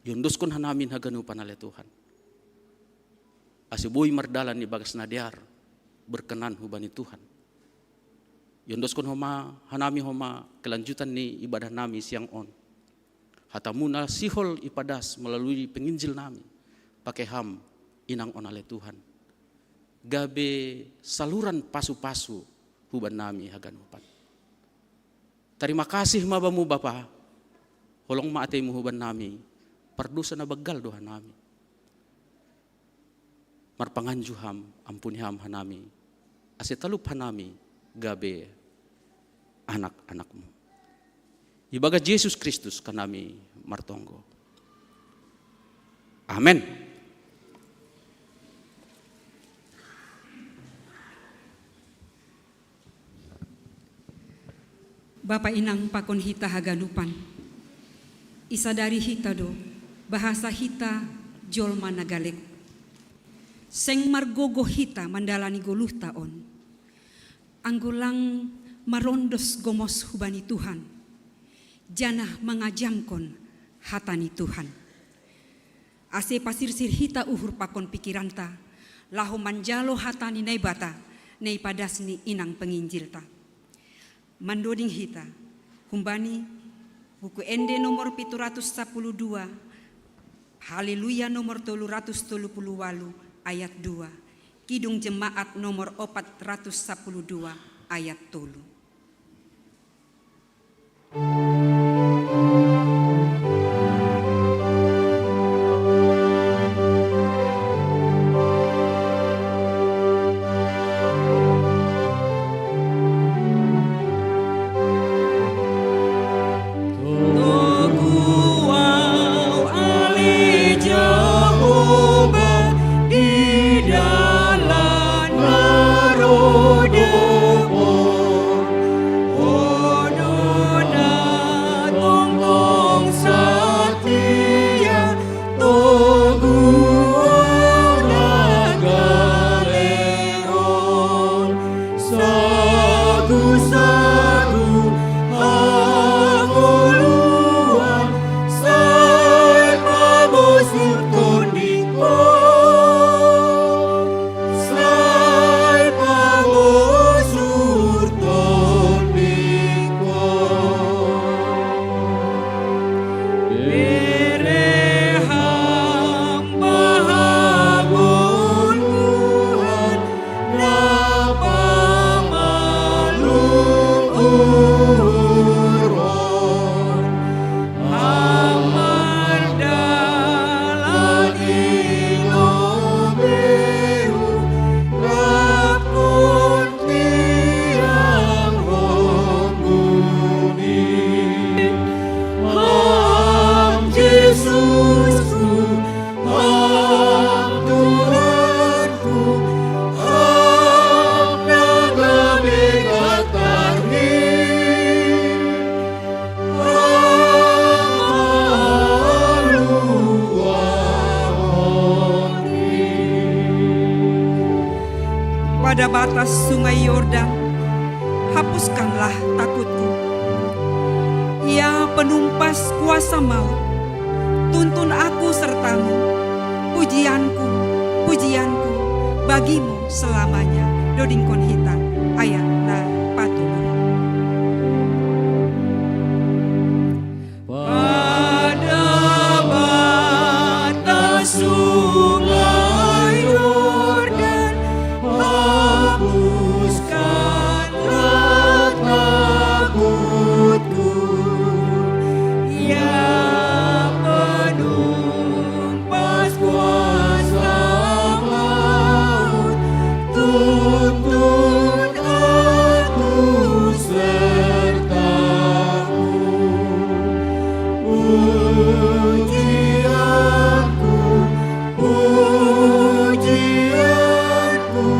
Iondoskon hanami haganupan ale Tuhan. Ase boi mardalan ibagas na dear, berkenan hubani Tuhan. Iondoskon homa hanami homa kelanjutan ni ibadah nami siang on. Hatamu na sihol ipadas melalui penginjil nami, pake Ham inang on ale Tuhan. gabe saluran pasu-pasu huban nami haganupan. Tarima kasih ma bamu Bapa, holong ma ateimu huban nami, pardosa na banggal do hanami. Marpanganju ham, ampuni ham hanami, ase talup hanami gabe anak-anakmu. Ibagas Jesus Kristus hanami martonggo. Amen. Bapa inang pakon hita haganupan, isadari hita do bahasa hita jolma na galek. Seng margogoh hita mandalani goluhta on, anggo lang marondos gomos hubani Tuhan, janah mangajamkon hata ni Tuhan. Ase pasirsir hita uhur pakon pikiranta, laho manjalo hata ni Naibata, na ipadas ni inang penginjilta. Mandoding hita, humbani buku ende nomor pitu ratus sapuluh dua, Haleluya nomor tolu ratus tolu puluh walu ayat dua, Kidung Jemaat nomor opat ratus sapuluh dua ayat tolu. Pada batas Sungai Yordan, hapuskanlah takutku. Ya penumpas kuasa maut, tuntun aku sertamu. Pujianku, pujianku bagimu selamanya. Dodingkon hita ayat na patuluh. Pada batas Sungai Yordan, hapuskanlah takutku. Ya penumpas kuasa maut, tuntun aku sertamu. Pujianku, pujianku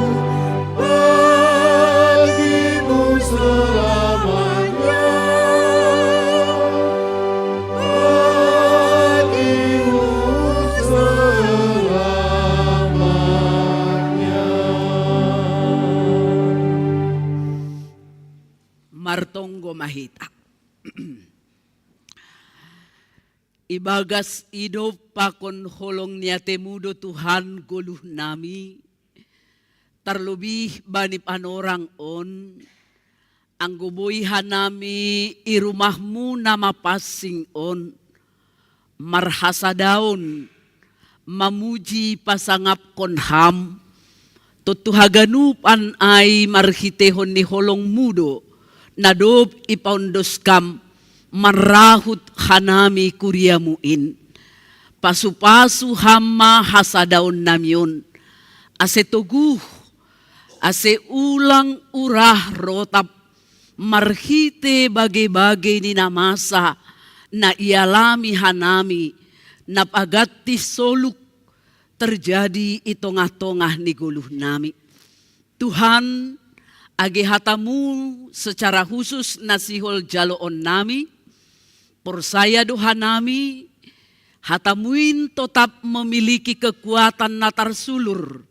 bagimu selamanya. Bagimu selamanya. Martonggo ma hita. Ibagas idop pakon holong ni atemu do Tuhan goluh nami, tarlobih bani panorang on, anggo boi hanami i rumahmu na mapansing on, marhasadaon mamuji pasangapkon ham, Tontu haganupan ai marhitehon ni holongmu do, na dob ipaondos Ham manrahut hanami kuriamu in. Pasupasu Ham ma hasadaonnami on, ase toguh, ase ulang urah rotap marhite bage-bage ni na masa na ialami hanami, na paganti soluk terjadi i tongah-tongah ni goluhnami. Tuhan, age hatamu secara khusus na sihol jaloonnami, porsaya do hanami, hatamu in totap memiliki kekuatan na tarsulur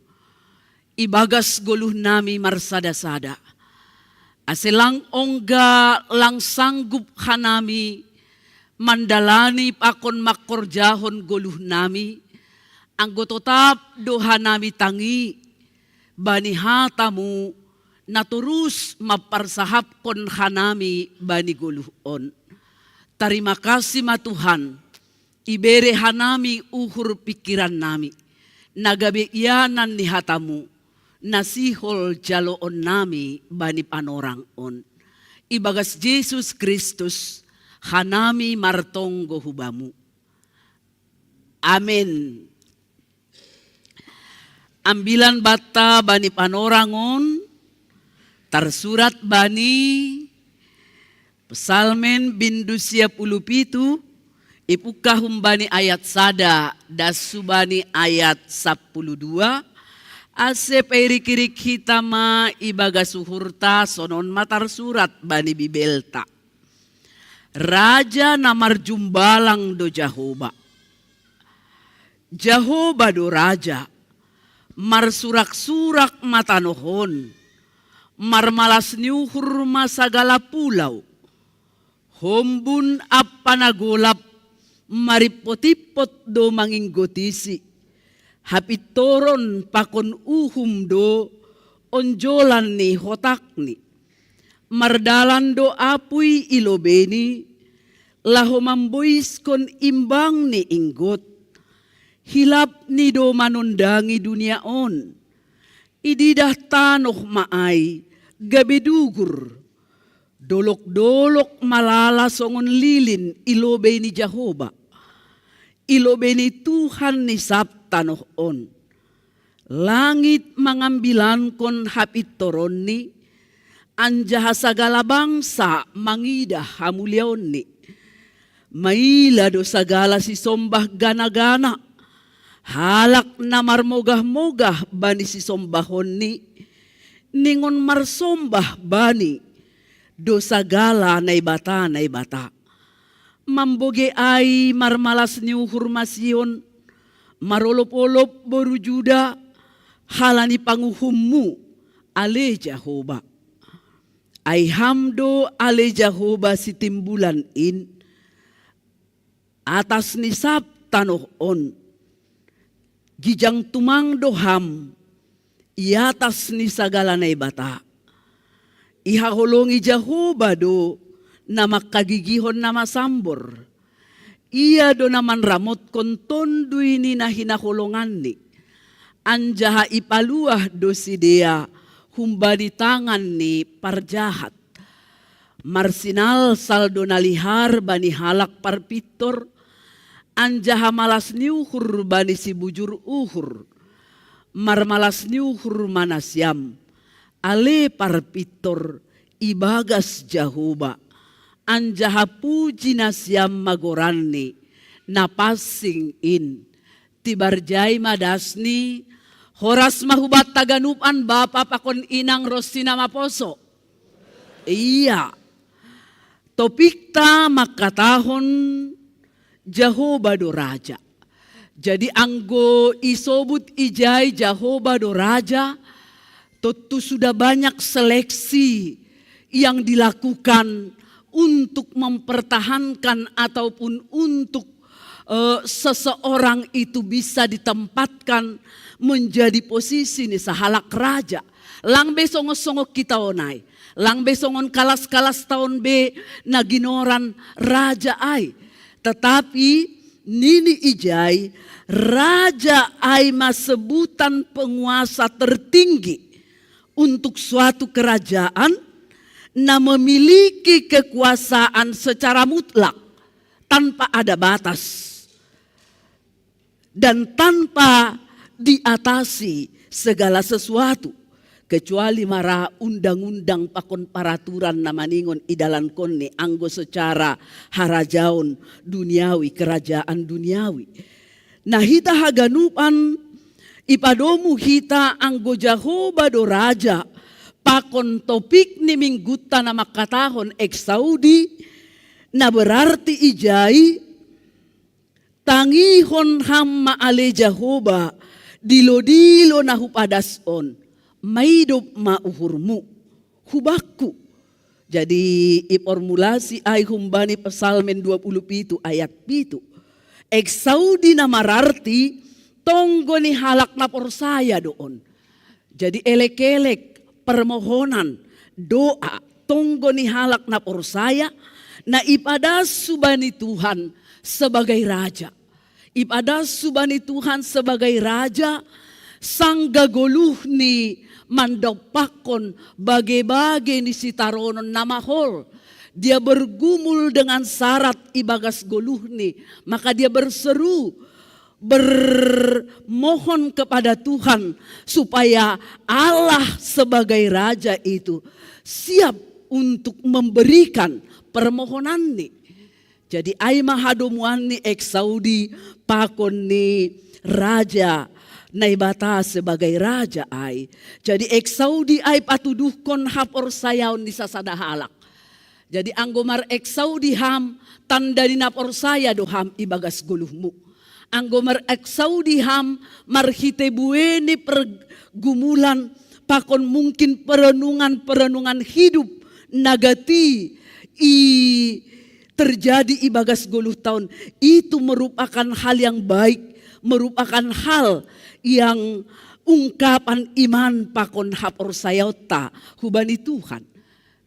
ibagas goluhnami marsada-sada. Ase lang ongga lang sanggup hanami mandalani pakon mangkorjahon goluhnami, anggo totap do hanami tangi bani hatamu na torus mamparsahapkon hanami bani goluh on. Tarima kasih ma Tuhan, ibere hanami uhur pingkirannami, na gabe ianan ni hatamu, na sihol jaloonnami bani panorang on. Ibagas Jesus Kristus, hanami martonggo hu Bamu. Amen. Ambilan banta bani panorang on, tarsurat bani Psalmen bindu sia pulu pitu, ipungka humbani ayat sada das hubani ayat sampulu dua, ase pairik-irik hita ma ibagas uhurta. Sonon ma tarsurat bani Bibelta: Raja na marjumbalang do Jahoba. Jahoba do Raja, marsurak-surak ma tanoh on, marmalas ni uhur ma sagala pulau. Hombun ampa na golap marimpot-impot do manginggotisi. Hapintoron pakon uhum do onjolan ni hotakni. Mardalan do apuy i lobeini, laho mamboiskon imbang ni inggot. Hilapni do manondangi dunia on. Ididah tanoh ma ai gabe dugur. Dolok-dolok malala songon lilin i lobei ni Jahoba, i lobei ni Tuhan ni sab tanoh on. Langit mangambilankon hapintoronni, anjaha sagala bangsa mangidah hamuliaonni. Maila do sagala sisombah gana-gana, halak na marmogah-mogah bani sisombahonni, ningon marsombah Bani do sagala naibata-naibata. Mambogei ai marmalas ni uhur ma Sion, marolop-olop boru Juda, halani panguhummu, ale Jahoba. Ai Ham do, ale Jahoba, sitimbulan in, atas ni sab tanoh on. Gijang tumang do Ham i atas ni sagala naibata. Ihaholongi Jahoba do na mangkagigihon na masambor. Ia do na manramotkon tonduy ni na hinaholonganni, anjaha ipaluah do sidea humbani tangan ni parjahat. Marsinalsal do na lihar bani halak parpintor, anjaha malas ni uhur bani sibujur uhur. Marmalas ni uhur ma nasiam, ale parpintor, ibagas Jahoba, anjaha puji nasiam ma goranni na pansing in. Tibar jai ma dasni. Horas ma hubanta ganupan, bapa pakon inang ronsi na maposo. Ia, topikta mangkatahon Jahoba do Raja. Jadi anggo isobut ijai Jahoba do Raja, tontu sudah banyak seleksi yang dilakukan untuk mempertahankan ataupun untuk eh, seseorang itu bisa ditempatkan menjadi posisi ni sahalak raja. Lang be songon-songon hita on ai, lang be songon kalas-kalasta on be na ginoran raja ai. Tetapi Nini ijai, raja ai ma sebutan penguasa tertinggi untuk suatu kerajaan na memiliki kekuasaan secara mutlak, tanpa ada batas dan tanpa diatasi segala sesuatu, kecuali mara undang-undang pakon paraturan na maningon idalankonni anggo secara harajaon duniawi, kerajaan duniawi. Nah, hita haganupan ipadomu hita anggo Jahoba do raja pakon topik ni minggunta na mangkatahon exaudi, na berarti ijai, tangihon ham ma ale Jahoba dilo-dilo na hupadaskon, maidop ma uhurmu hubakku. Jadi iformulasi ai humbani Psalmen dua puluh pitu ayat pitu. Exaudi na mararti tonggo ni halak na porsaya do on. Jadi elek-elek, permohonan, doa, tonggo ni halak na porsaya, na ipadas subani Tuhan sebagai raja. Ipadas subani Tuhan sebagai raja, sangga goluhni mandompakkon bage-bage ni sitaronon na mahol. Dia bergumul dengan syarat ibagas goluhni, maka dia berseru, bermohon kepada Tuhan supaya Allah sebagai raja itu siap untuk memberikan permohonanni. Jadi ai ma hadomuanni exaudi pakon ni raja, Naibata sebagai raja ai. Jadi exaudi ai patuduhkon haporsayaon ni sasada halak. Jadi anggo mar exaudi ham, tanda ni na porsaya do ham ibagas goluhmu. Anggo mar exaudi ham, marhite bueni pergumulan pakon mungkin perenungan-perenungan hidup na gati i terjadi ibagas goluh taon, itu merupakan hal yang baik, merupakan hal yang ungkapan iman pakon haporsayaonta hubani Tuhan.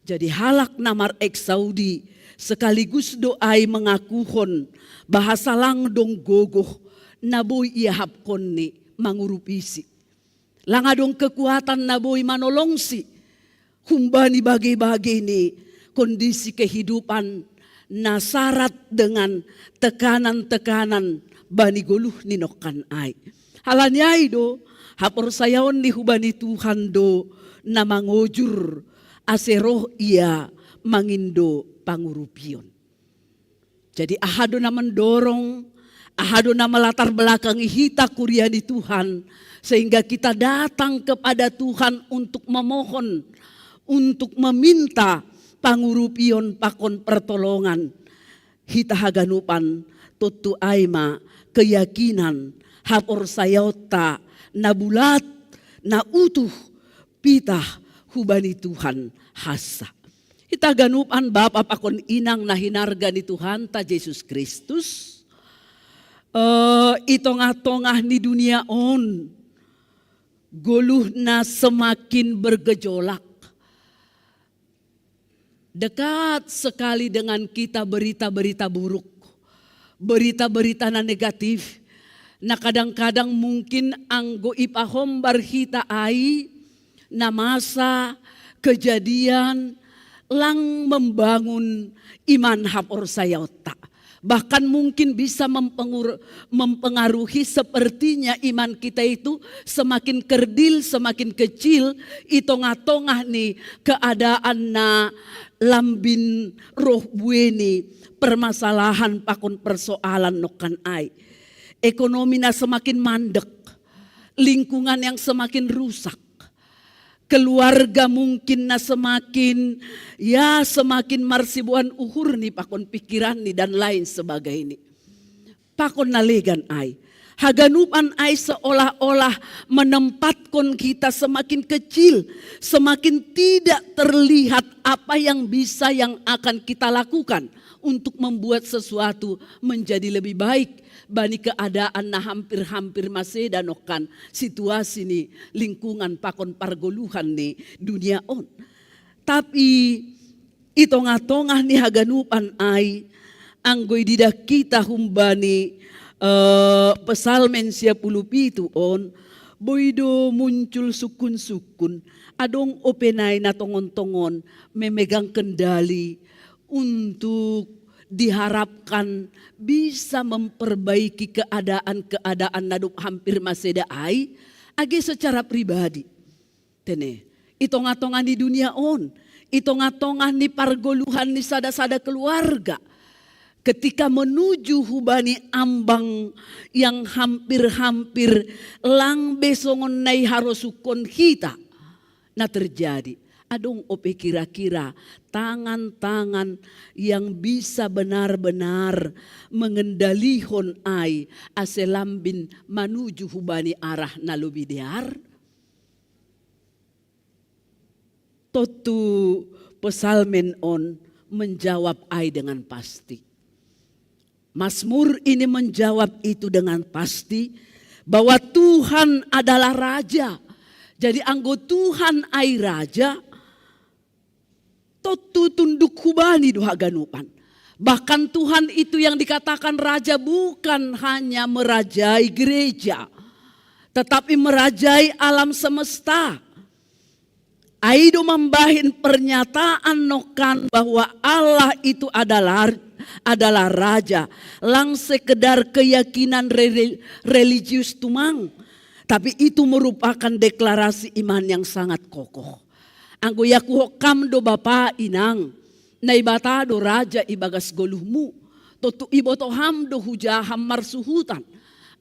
Jadi halak na mar exaudi sekaligus do ai mengakuhon bahasa lang dong gogoh na boi iahapkonni mangurupisi. Lang adong kekuatan na boi manolongsi humbani bage-bage ni kondisi kehidupan na syarat dengan tekanan-tekanan bani goluh ni nongkan ai. Halani ai do haporsayaon ni hubani Tuhan do na mangojur ase roh ia mangindo pangurupion. Jadi aha do na mendorong, aha do na melatar belakangi hita kuria ni Tuhan, sehingga kita datang kepada Tuhan untuk memohon, untuk meminta pangurupion pakon pertolongan. Hita haganupan tontu ai ma keyakinan, haporsayaonta na bulat, na utuh, pitah hubani Tuhan hansa. Hita ganupan bapa pakon inang na hinarga ni Tuhanta Jesus Kristus, eh, i tongah-tongah ni dunia on, goluh na semakin bergejolak. Dekat sekali dengan kita berita-berita buruk, berita-berita na negatif, na kadang-kadang mungkin anggo ipahombar hita ai, na masa, kejadian, lang membangun iman haporsayaonta. Bahkan mungkin bisa mempengur-, mempengaruhi sepertinya iman kita itu semakin kerdil, semakin kecil, i tongah-tongah ni keadaan na lambin roh bueni permasalahan pakon persoalan nongkan ai. Ekonomi na semakin mandek, lingkungan yang semakin rusak, keluarga mungkin na semakin, ya, semakin marsiboan uhurni pakon pikiranni dan lain sebagainya. Pakon na legan ai. Haganupan ai seolah-olah menempatkon kita semakin kecil, semakin tidak terlihat apa yang bisa, yang akan kita lakukan untuk membuat sesuatu menjadi lebih baik bani keadaan na hampir-hampir maseda nongkan situasi ni lingkungan pakon pargoluhan ni dunia on. Tapi i tongah-tongah ni haganupan ai, Anggo ididah hita humbani eh, Psalmen sia puluh pitu on, boi do muncul sukun-sukun. Adong ope nai na tongon-tongon memegang kendali untuk diharapkan bisa memperbaiki keadaan-keadaan na dob hampir maseda ai, age secara pribadi. Tene, i tongah-tongah ni dunia on, i tongah-tongah ni pargoluhan ni sada-sada keluarga, ketika menuju hubani ambang yang hampir-hampir lang be songon na i harosuhon hita, na terjadi. Adong ope kira-kira tangan-tangan yang bisa benar-benar mengendalihon ai ase lambin manuju hubani arah na lobi dear? Tontu Psalmen on menjawab ai dengan pasti. Mazmur ini menjawab itu dengan pasti, bahwa Tuhan adalah Raja. Jadi anggo Tuhan ai Raja, tontu tunduk hubani do haganupan. Bahkan Tuhan itu yang dikatakan Raja bukan hanya merajai gereja, tetapi merajai alam semesta. Ai do mambahen pernyataan nongkan bahwa Allah itu adalah adalah Raja, lang sekedar keyakinan re- religius tumang, tapi itu merupakan deklarasi iman yang sangat kokoh. Anggo iakuhon ham do bapa inang, Naibata do Raja ibagas goluhmu, tontu iboto ham do huja ham marsuhutan.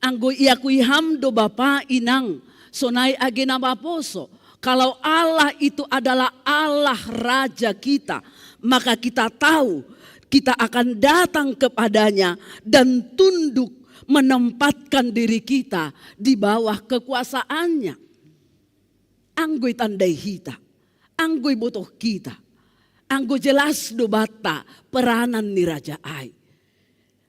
Anggo iakui ham do bapa inang, sonai age na maposo, kalau Allah itu adalah Allah Raja kita, maka kita tahu kita akan datang kepada-Nya dan tunduk menempatkan diri kita di bawah kekuasaan-Nya. Anggo itandai hita, anggo ibotoh hita, anggo jelas do banta peranan ni Raja ai.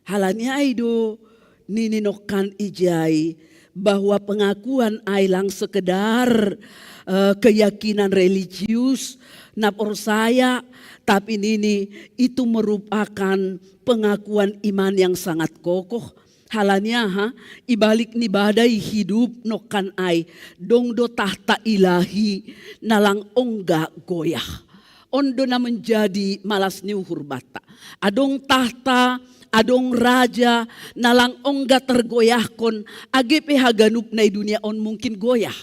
Halani ai do nini nongkan ijai bahwa pengakuan ai lang sekedar eh, keyakinan religius na porsaya, tapi nini itu merupakan pengakuan iman yang sangat kokoh. Halani aha, ibalik ni badai hidup nongkan ai, dong do tahta ilahi na lang ongga goyah. On do na menjadi malas ni uhur banta. Adong tahta, adong raja na lang ongga tergoyahkon, age pe haganup na i dunia on mungkin goyah.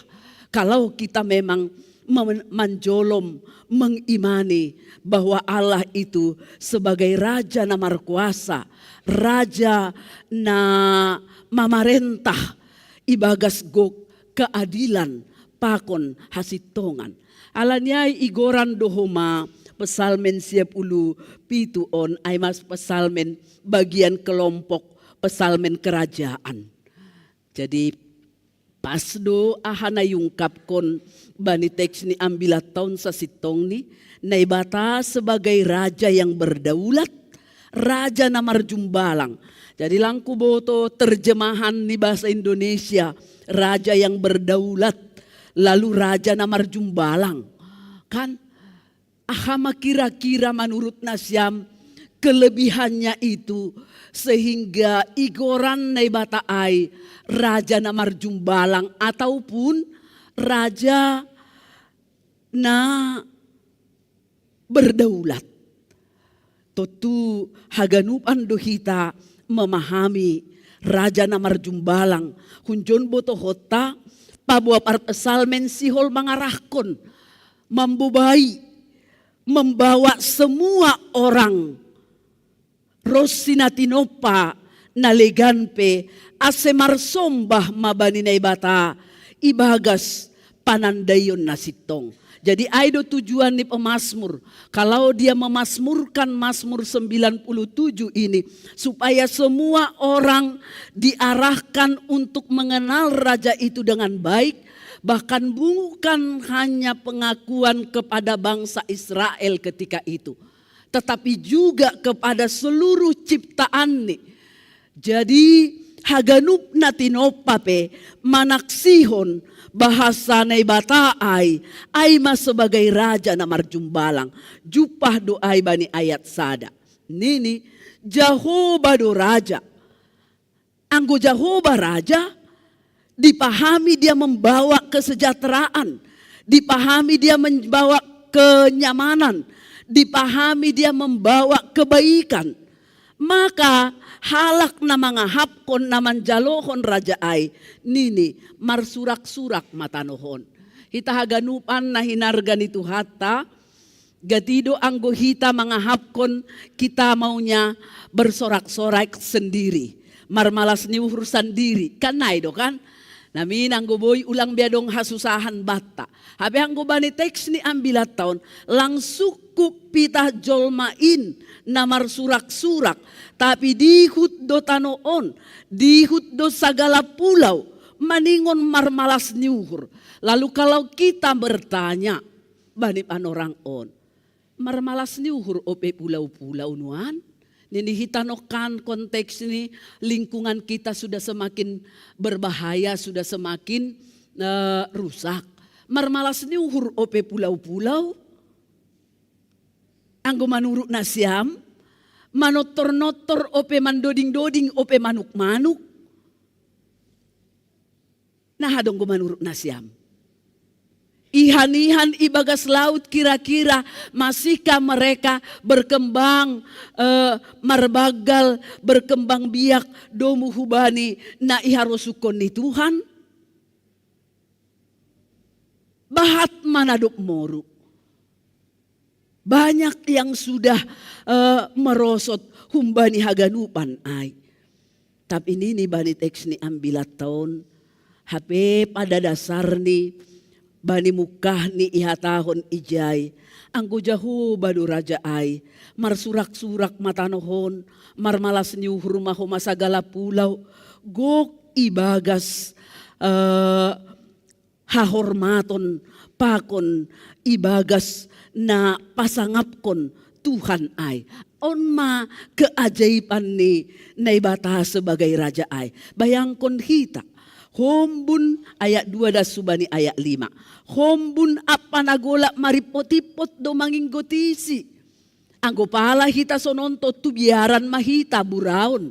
Kalau kita memang manjolom mengimani bahwa Allah itu sebagai Raja na markuasa, Raja na mamarentah ibagas gok keadilan pakon hasintongan. Alani ai igoran do homa Psalmen sia puluh pitu on, ai ma Psalmen bagian kelompok Psalmen kerajaan. Jadi pas do aha na iungkapkon bani teks ni ambilan taon sasintongni, Naibata sebagai Raja yang berdaulat, Raja na marjumbalang. Jadi lang huboto terjemahan ni bahasa Indonesia, Raja yang berdaulat, lalu Raja na marjumbalang. Kan aha ma kira-kira menurut nasiam kelebihannya itu sehingga igoran Naibata ai Raja na marjumbalang ataupun Raja na berdaulat. Tontu haganupan do hita memahami Raja na marjumbalang, hunjon botohonta paboa parpsalmen sihol mangarahkon, mambobai, membawa semua orang ronsi na tinompa na legan pe ase marsombah ma bani Naibata ibagas panandaion na sintong. Jadi ai do tujuan ni pemasmur. Kalau dia memasmurkan Mazmur sembilan puluh tujuh ini supaya semua orang diarahkan untuk mengenal raja itu dengan baik, bahkan bukan hanya pengakuan kepada bangsa Israel ketika itu, tetapi juga kepada seluruh ciptaan ni. Jadi haganup na tinompa pe manaksihon bahasa Naibata ai, ai ma sebagai raja na marjumbalang. Jumpah do ai bani ayat sada. Nini, Jehovah do raja. Anggo Jehovah raja, dipahami dia membawa kesejahteraan, dipahami dia membawa kenyamanan, dipahami dia membawa kebaikan. Maka halak na mangahapkon, na manjalohon raja ai, nini, marsurak-surak ma tanohon. Hita haganupan na hinarga ni Tuhanta, gati do anggo hita mangahapkon, kita maunya bersorak-sorak sendiri, marmalas ni uhur sandiri, kan nai do kan? Namin anggo boi ulang be adong hasusahan banta. Hape anggo bani teks ni ambilan taon, lang sungkup pitah jolma in na marsurak-surak, tapi dihut do tano on, dihut do sagala pulau, maningon marmalas ni uhur. Lalu kalau kita bertanya bani panorang on, marmalas ni uhur ope pulau-pulau nuan? Nini hita nongkan konteks ni lingkungan kita sudah semakin berbahaya, sudah semakin eh, rusak. Marmalas ni uhur ope pulau-pulau? Anggo manurut nasiam, manortor-nortor ope mandoding-doding ope manuk-manuk? Nah, adong do manurut nasiam. Ihan-ihan ibagas laut kira-kira masihkah mereka berkembang, eh, marbagal, berkembang biak domu hubani na iharosuhkon ni Tuhan? Bahat ma na dob moru. Banyak yang sudah eh, merosot humbani haganupan ai. Tapi nini bani teks ni ambilan taon, hape pada dasarni bani mungkah ni ihatahon ijai, anggo Jahoba do raja ai, marsurak-surak ma tanohon, marmalas ni uhur ma homa sagala pulau, gok ibagas eh, hahormaton pakon ibagas na pasangapkon Tuhan ai. On ma keajaiban ni Naibata sebagai raja ai. Bayangkon hita, hombun ayat dua das subani ayat lima. Hombun apa na golap marippot-ippot do manginggotisi. Anggo pala hita sononto tu biaran ma hita buraon.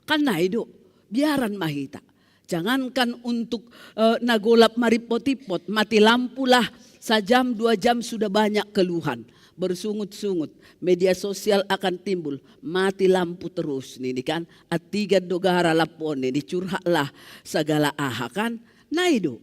Kan nai do, biaran ma hita. Jangankan untuk eh, na golap marippot-ippot, mati lampu lah sajam dua jam sudah banyak keluhan. Bersungut-sungut, media sosial akan timbul, mati lampu terus nini kan. Attigan do gara lampu on nini, curhatlah sagala aha kan. Nai do.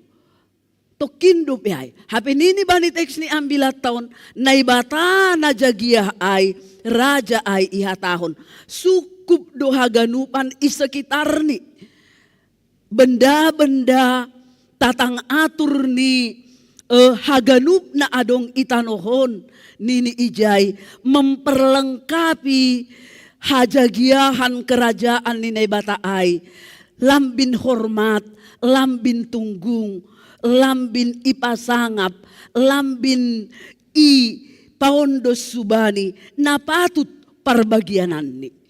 Tongkin dope ai. Hape nini bani teks ni ambilan taon, Naibata na jagiah ai, raja ai ihatahon, sungkup do haganupan i sekitarni. Benda-benda tatang atur ni eh, haganup na adong i tanohon nini ijai memperlengkapi hajagiahan kerajaan ni Naibata ai. Lambin hormat, lambin tunggung, lambin ipasangap, lambin i paondos subani na patut parbagiananni.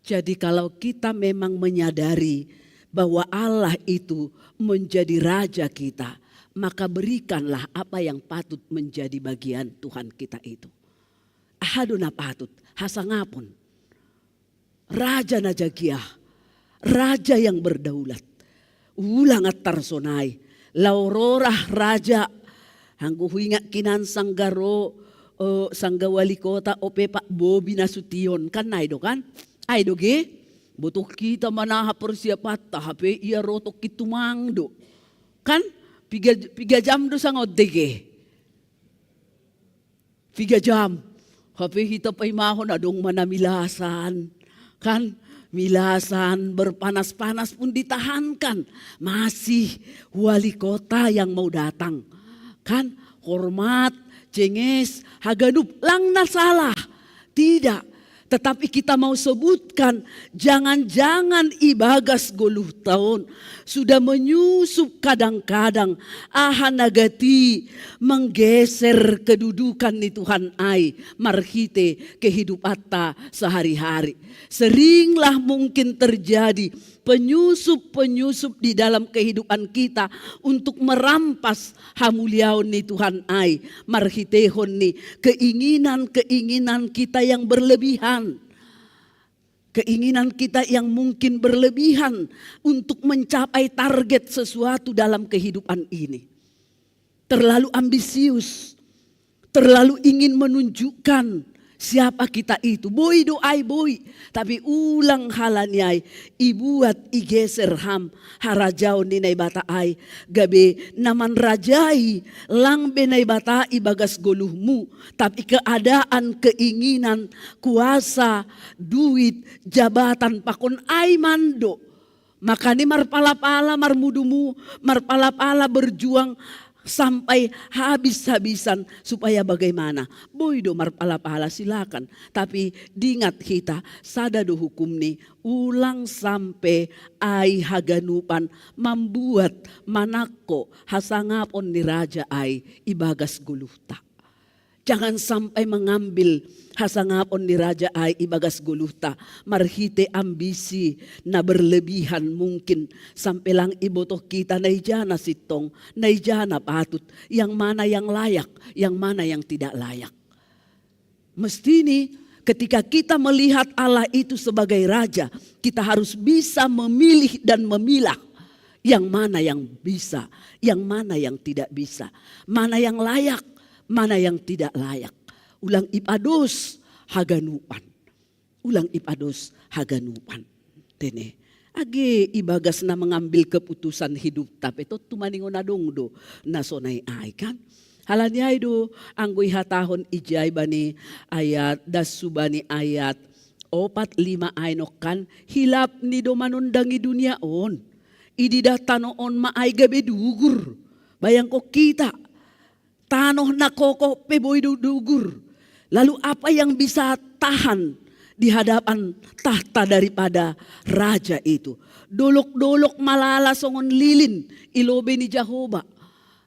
Jadi kalau kita memang menyadari bahwa Allah itu menjadi raja kita, maka berikanlah apa yang patut menjadi bagian Tuhan kita itu. Aha do na patut hasangapon? Raja na jagiah, raja yang berdaulat. Ulang attar sonai, laho rorah raja. Anggo huingat hinan sangga ro, eh, sangga wali kota ope Pak Bobi Nasution kan nai do kan? Ai do ge, botoh hita manaha persiapanta hape ia ro tongkin tumang do. Kan piga, piga jam do sanga on de ge. Piga jam. Hape hita paimahon adong ma na milasan. Kan milasan berpanas-panas pun ditahankan. Masih wali kota yang mau datang. Kan hormat, cenges, haganup, lang na salah. Tidak. Tetapi kita mau sebutkan, jangan-jangan ibagas goluh taon sudah menyusup kadang-kadang aha na gati menggeser kedudukan ni Tuhan ai marhite kehidupanta sehari-hari. Seringlah mungkin terjadi penyusup-penyusup di dalam kehidupan kita untuk merampas hamuliaon ni Tuhan ai, marhiteihon ni keinginan-keinginan kita yang berlebihan. Keinginan kita yang mungkin berlebihan untuk mencapai target sesuatu dalam kehidupan ini. Terlalu ambisius, terlalu ingin menunjukkan siapa kita itu. Boi do ai boi, tapi ulang halani ai, ibuat igeser ham harajaon ni Naibata ai, gabe na manrajai lang be Naibata ibagas goluhmu, tapi keadaan, keinginan, kuasa, duit, jabatan pakon ai mando. Makani marpala-pala marmudumu, marpala-pala berjuang sampai habis-habisan supaya bagaimana? Boi do marpala-pala, silakan. Tapi dingat hita, sada do hukum ni, ulang sampe ai haganupan mambuat manangko hasangapon ni raja ai ibagas goluhta. Jangan sampai mengambil hasangapon ni raja ai ibagas goluhta marhite ambisi na berlebihan mungkin, sampe lang ibotoh kita na ija na sintong, na ija na patut, yang mana yang layak, yang mana yang tidak layak. Mestini ketika kita melihat Allah itu sebagai raja, kita harus bisa memilih dan memilah yang mana yang bisa, yang mana yang tidak bisa, mana yang layak, mana yang tidak layak. Ulang ipados haganupan. Ulang ipados haganupan. Tene. Age ibagas na mengambil keputusan hidupta pe tontu maningon adong do na sonai ai kan. Halani ai do anggo ihatahon ijai bani ayat, das subani ayat opat lima ai nongkan, hilap ni do manondangi dunia on. Ididah tano on ma ai gabe dugur. Bayangko kita, tanoh na kokoh pe boi do dugur. Lalu apa yang bisa tahan di hadapan tahta daripada raja itu? Dolok-dolok malala songon lilin i lobei ni Jahoba.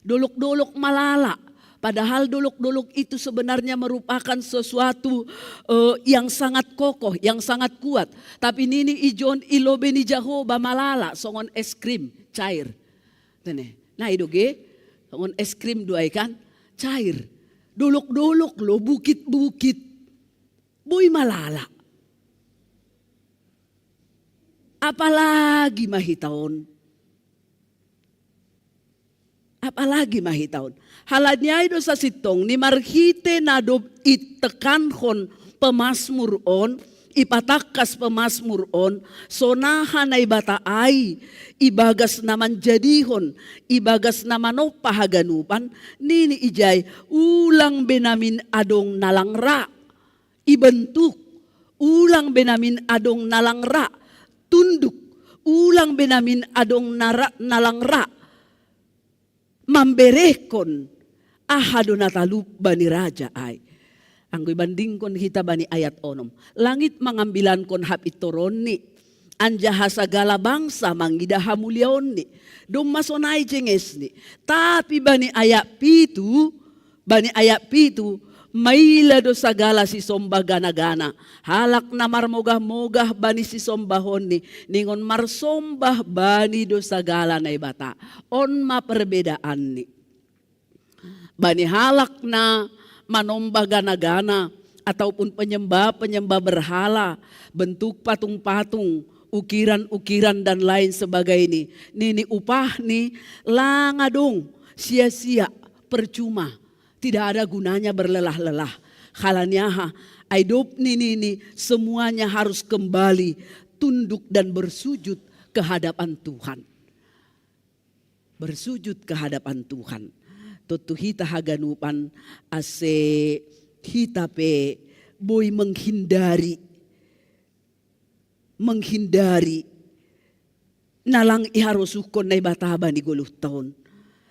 Dolok-dolok malala. Padahal dolok-dolok itu sebenarnya merupakan sesuatu uh, yang sangat kokoh, yang sangat kuat. Tapi nini ijon i lobei ni Jahoba malala songon es krim cair. Tene, na idoge, songon es krim do ai kan, cair. Dolok-dolok lo, bukit-bukit. Boi malala. Apalagi ma hita on. Apalagi ma hita on. Halani ai do sasintong ni marhite na dob itekankon pemasmur on, ipatangkas pemasmur on, sonaha Naibata ai, ibagas na manjadihon, ibagas na manompa haganupan, nini ijai, ulang be namin adong na lang ra. Ibentuk, ulang be namin adong na lang ra. Tunduk, ulang be namin adong na lang ra. Mamberehkon aha do na talup bani raja ai. Anggo ibandingkon hita bani ayat onom, langit mangambilankon hapintoronni, anjaha sagala bangsa mangidah hamuliaonni. Domma sonai jengesni. Tapi bani ayat pitu, bani ayat pitu, maila do sagala sisombah gana-gana. Halak na marmogah-mogah bani sisombahonni, ningon marsombah bani do sagala naibata. On ma perbedaanni. Bani halak na manombah gana-gana ataupun penyembah-penyembah berhala, bentuk patung-patung, ukiran-ukiran dan lain sebagainya, nini upahni lang adong, sia-sia, percuma, tidak ada gunanya berlelah-lelah. Halani aha? Ai dob nini, semuanya harus kembali tunduk dan bersujud ke hadapan Tuhan. Bersujud ke hadapan Tuhan. Tontu hita haganupan ase hita pe boi menghindari, menghindari na lang iharosuhkon Naibata bani goluhta on.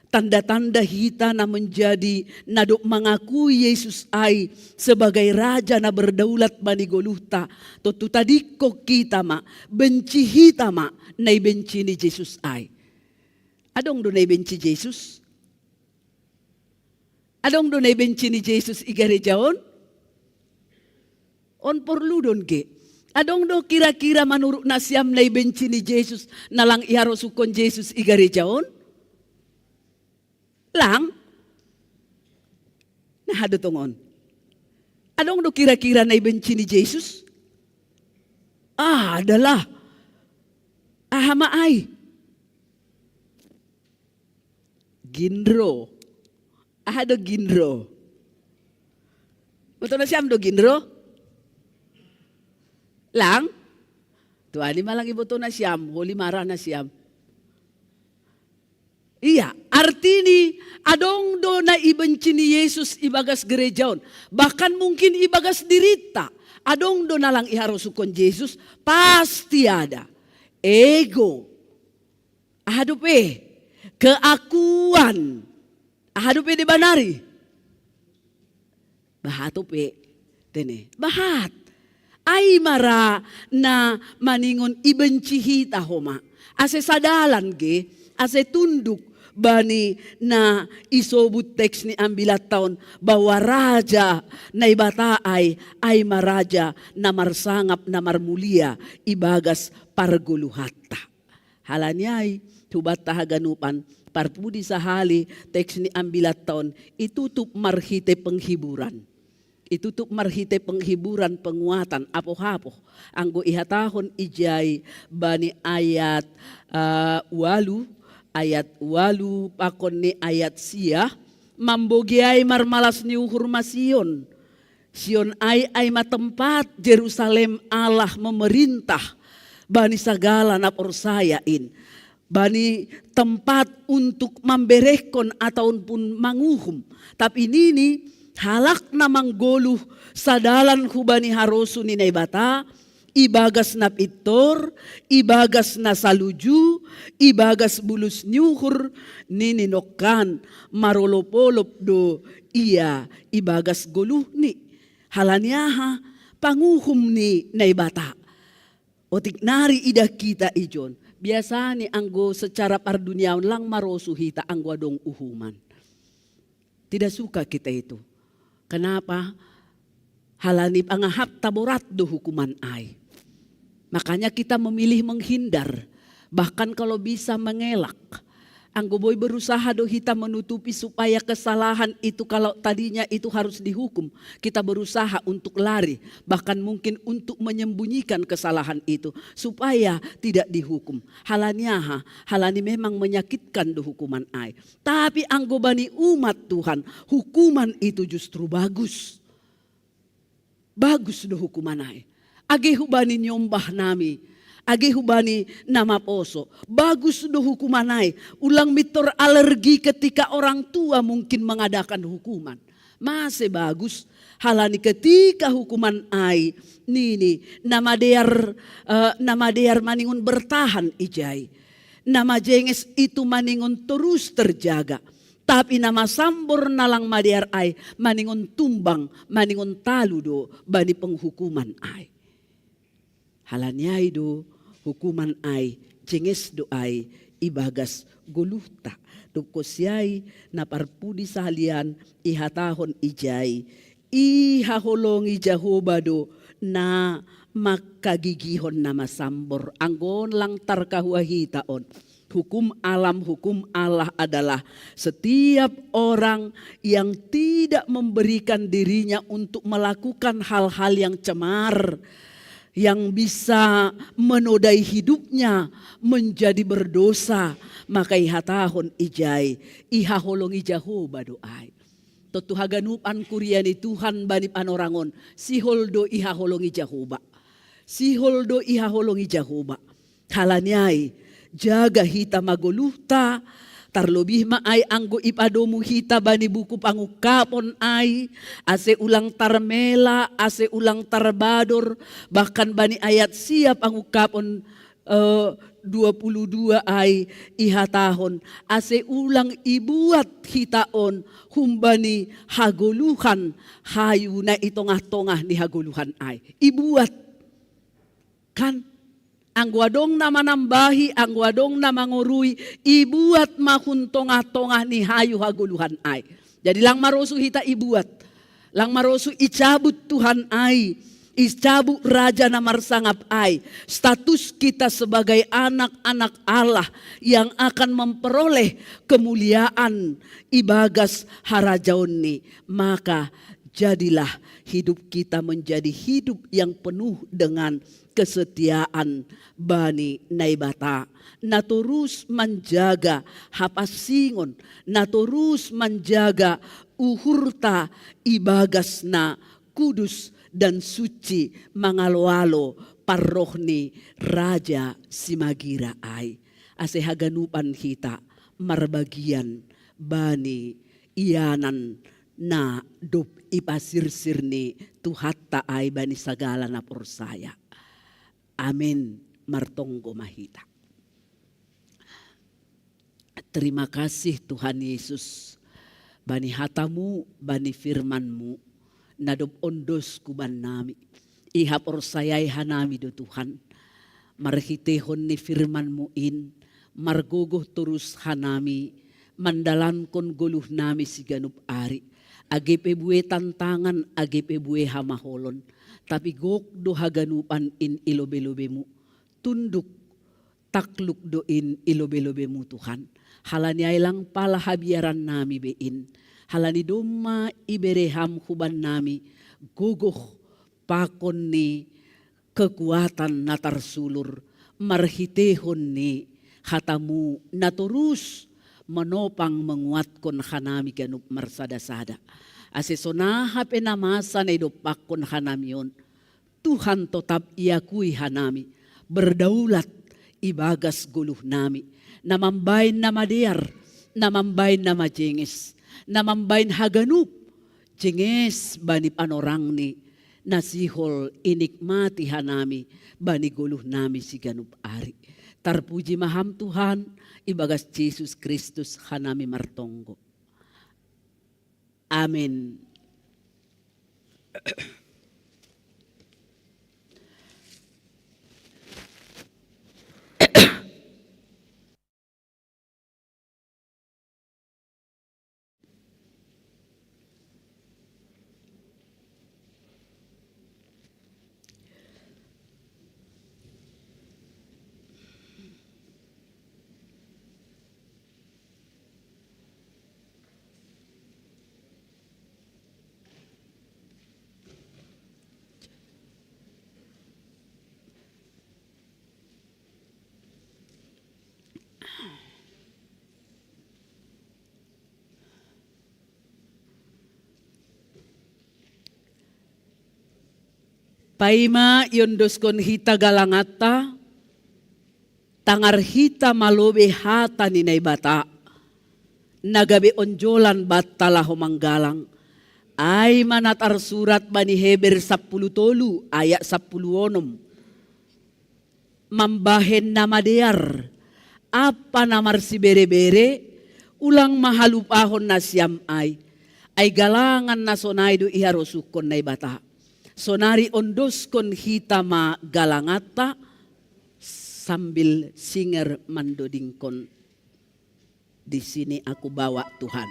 Tanda-tanda hita na menjadi na dob mangakui Yesus ai sebagai Raja na berdaulat bani goluhta, tontu tadingkon hita ma, benci hita ma na ibenci ni Jesus ai. Adong do na ibenci Jesus? Adong do na ibenci ni Jesus i gareja on? On porlu do on ge. Adong do kira-kira manurut nasiam na ibenci ni Jesus, na lang iharosuhkon Jesus i gareja on? Lang? Nah, aha do tongon? Adong do kira-kira na ibenci ni Jesus? Ah, adalah. Aha ma ai? Ginro. Aha do ginro? Iboto nasiam do ginro? Lang? Tuani ma lang iboto nasiam, holi ma ra nasiam. Iya, artini adong do na ibenci ni Jesus ibagas gereja on. Bahkan mungkin ibagas dirita. Adong do na lang iharosuhkon Jesus, pasti ada. Ego. Aha dope? Keakuan. Aha dope deba nari? Bahat dope, tene. Bahat. Ai ma ra na maningon ibenci hita homa. Ase sadalan ge, ase tunduk bani na isobut teks ni ambilat on, bahwa Raja Naibata ai, ai ma Raja na marsangap, na marmulia ibagas pargoluhanta. Halani ai, hubanta haganupan, parpudi sahali teks ni ambilat on, itutup marhite penghiburan. Itutup marhite penghiburan, penguatan, apoh-apoh. Anggo ihatahon ijai bani ayat, eh, ualu, ayat ualu pakon ni ayat sia, mambogei ai marmalas ni uhur ma Sion. Sion ai, ai ma tempat Jerusalem Allah memerintah bani sagala na porsaya in. Bani tempat untuk mamberehkon ataupun manguhum. Tapi nini, halak na manggoluh sadalan hubani harosuh ni Naibata, ibagas na pintor, ibagas na saluju, ibagas bulus ni uhur, nini nongkan, marolop-olop do ia ibagas goluhni. Halani aha? Panguhum ni Naibata. Otik nari idah hita ijon. Biasani anggo secara parduniaon lang marosuh hita anggo adong uhuman. Tidak suka kita itu. Kenapa? Halani pangahapta borat do hukuman ai. Makanya kita memilih menghindar. Bahkan kalau bisa mengelak. Anggo boi berusaha do hita menutupi supaya kesalahan itu, kalau tadinya itu harus dihukum, kita berusaha untuk lari, bahkan mungkin untuk menyembunyikan kesalahan itu supaya tidak dihukum. Halani aha? Halani memang menyakitkan do hukuman ai. Tapi anggo bani umat Tuhan, hukuman itu justru bagus. Bagus do hukuman ai. Age hubani niombah nami, age hubani na maposo, bagus do hukuman ai. Ulang mintor alergi ketika orang tua mungkin mengadakan hukuman. Mase bagus? Halani ketika hukuman ai, nini, na madear, eh, na madear maningon bertahan ijai. Na majenges itu maningon terus terjaga. Tapi na masambor na lang madear ai maningon tumbang, maningon talu do bani penghukuman ai. Halani ai do hukuman ai, jenges do ai ibagas goluhta. Dob konsi ai, na parpudi sahalian, ihatahon ijai, ihaholongi Jahowa do na mangkagigihon na masambor. Anggo on lang tarkahua hita on. Hukum alam, hukum Allah adalah setiap orang yang tidak memberikan dirinya untuk melakukan hal-hal yang cemar, yang bisa menodai hidupnya, menjadi berdosa, maka ihatahon ijai, ihaholongi Jahowa do ai. Tontu haganupan kuria ni Tuhan bani panorang on, sihol do ihaholongi Jahowa. Sihol do ihaholongi Jahowa. Halani ai, jaga hita ma goluhta, tarlobih ma ai anggo ipadomu hita bani buku Pangungkapon ai, ase ulang tarmela, ase ulang tarbador, bahkan bani ayat sia Pangungkapon, eh, dua puluh dua ai ihatahon, ase ulang ibuat hita on humbani hagoluhan hayu na i tongah-tongah ni hagoluhan ai. Ibuat. Kan? Anggo adong na manambahi, anggo adong na mangorui, ibuat ma hun tongah-tongah ni hayu hagoluhan ai. Jadi lang marosuh hita ibuat. Lang marosuh icabut Tuhan ai. Icabu raja na marsangap ai, status kita sebagai anak-anak Allah yang akan memperoleh kemuliaan ibagas harajaonni. Maka jadilah hidup kita menjadi hidup yang penuh dengan kesetiaan bani Naibata, na torus manjaga hapansingon, na torus manjaga uhurta ibagas na kudus dan suci mangalo-alo parroh ni Raja Simagira ai. Ase haganupan hita marbagian bani ianan na dob ipasirsir ni Tuhanta ai bani sagala na porsaya. Amin. Martonggo ma hita. Terima kasih Tuhan Yesus, bani hatamu, bani firmanmu, na dob ondosku bannami. Ihaporsayai hanami do Tuhan, marhiteihon ni firmanmu in, margogoh torus hanami mandalankon goluhnami siganup ari, age pe buei tantangan, age pe buei hamaholon, tapi gok do haganupan in i lobe-lobemu, tunduk takluk do in i lobe-lobemu Tuhan. Halani ai lang pala habiarannami be in, halani domma ibere Ham hubannami gogoh pakon ni kekuatan na tarsulur marhiteihon ni hatamu na torus manopang manguatkon hanami ganup marsada-sada. Ase sonaha pe na masa na idompakkon hanami on, Tuhan totap iakui hanami berdaulat ibagas goluhnami, na mambahen na madear, na mambahen na majenges, na mambahen haganup jenges bani panorangni, na sihol inikmati hanami bani goluhnami siganup ari. Tarpuji ma Ham Tuhan, ibagas Jesus Kristus hanami martonggo. Amin. Paima iondoskon hita galanganta, tangar hita ma lobei hata ni Naibata, na gabe onjolan banta laho manggalang. Ai ma na tarsurat bani Heber sampulu tolu ayat sampulu onom. Mambahen na madear, ampa na marsibere-bere, ulang ma halupahon nasiam ai. Ai galangan na sonai do iharosuhkon Naibata. Sonari ondoskon hita ma galanganta sambil singer mandodingkon Di Sini Aku Bawa Tuhan.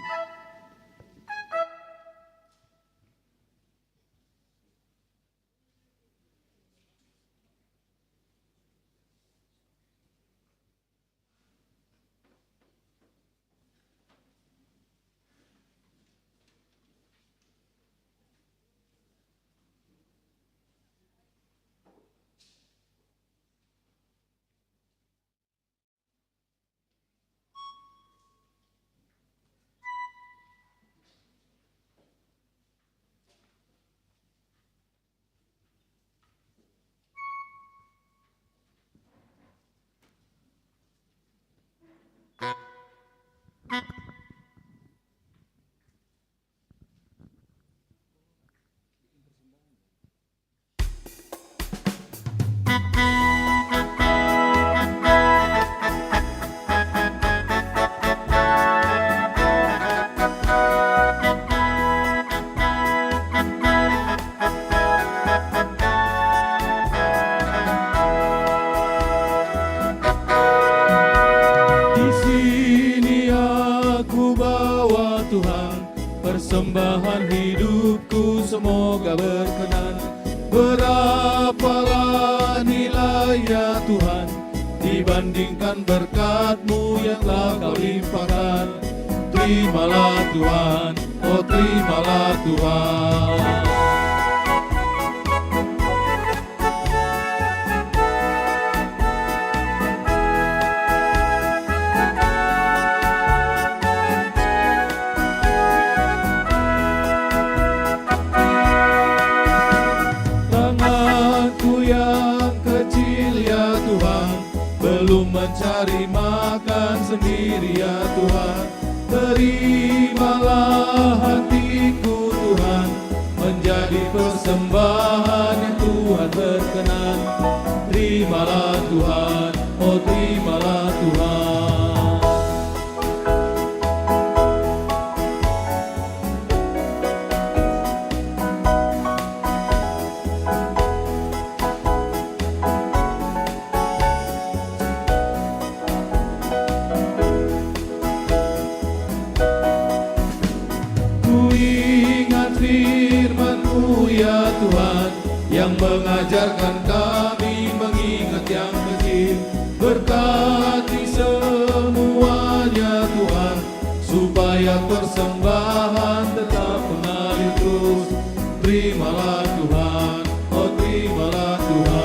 Di sini aku bawa Tuhan persembahan hidupku, semoga berkenan. Berapalah nilainya Tuhan dibandingkan berkat-Mu yang telah Kau limpahkan. Terimalah Tuhan, oh terimalah Tuhan. Tanganku yang kecil ya Tuhan, belum mencari makan sendiri ya Tuhan. Terimalah hatiku Tuhan, menjadi persembahan yang Tuhan berkenan. Terimalah Tuhan, oh terimalah Tuhan. Ku ingat firman-Mu ya Tuhan, yang mengajarkan kami mengingat yang kecil. Berkati semuanya Tuhan, supaya persembahan tetap mengalir terus. Terimalah Tuhan, oh terimalah Tuhan.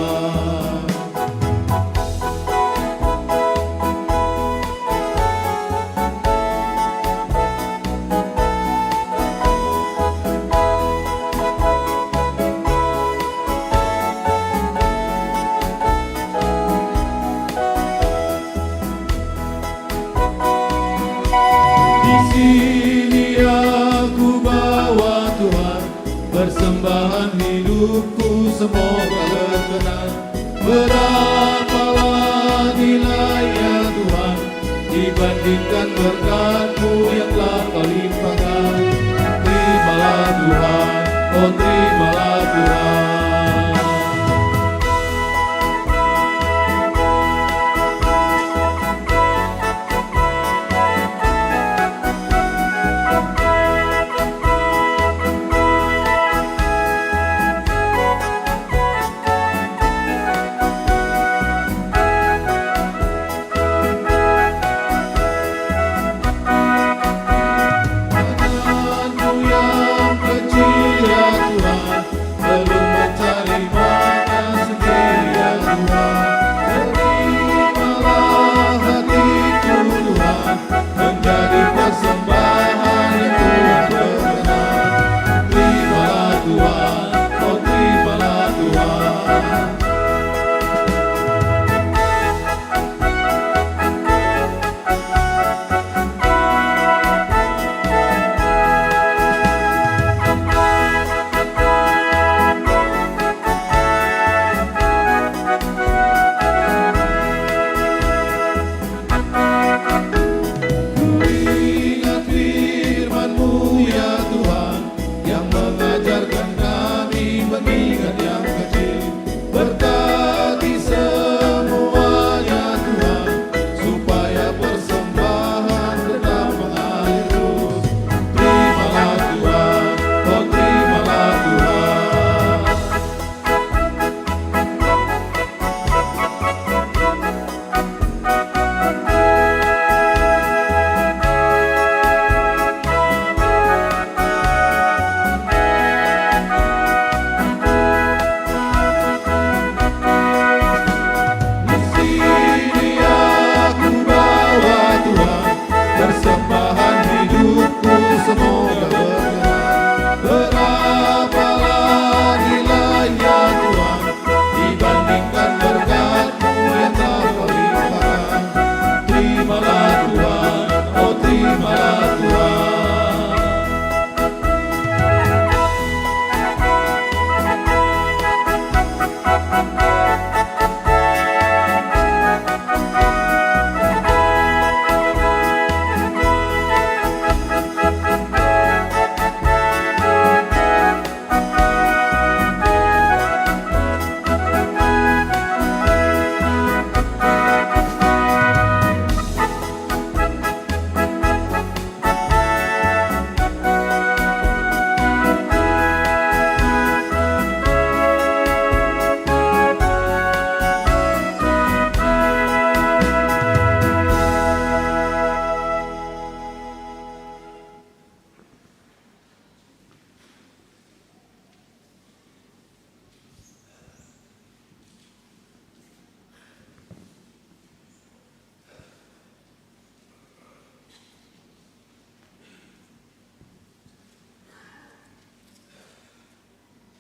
Di sini aku bawa Tuhan, persembahan hidupku semoga berkenan. Berapalah nilainya Tuhan, dibandingkan berkat-Mu yang telah Kau limpahkan. Terimalah Tuhan, oh terimalah Tuhan.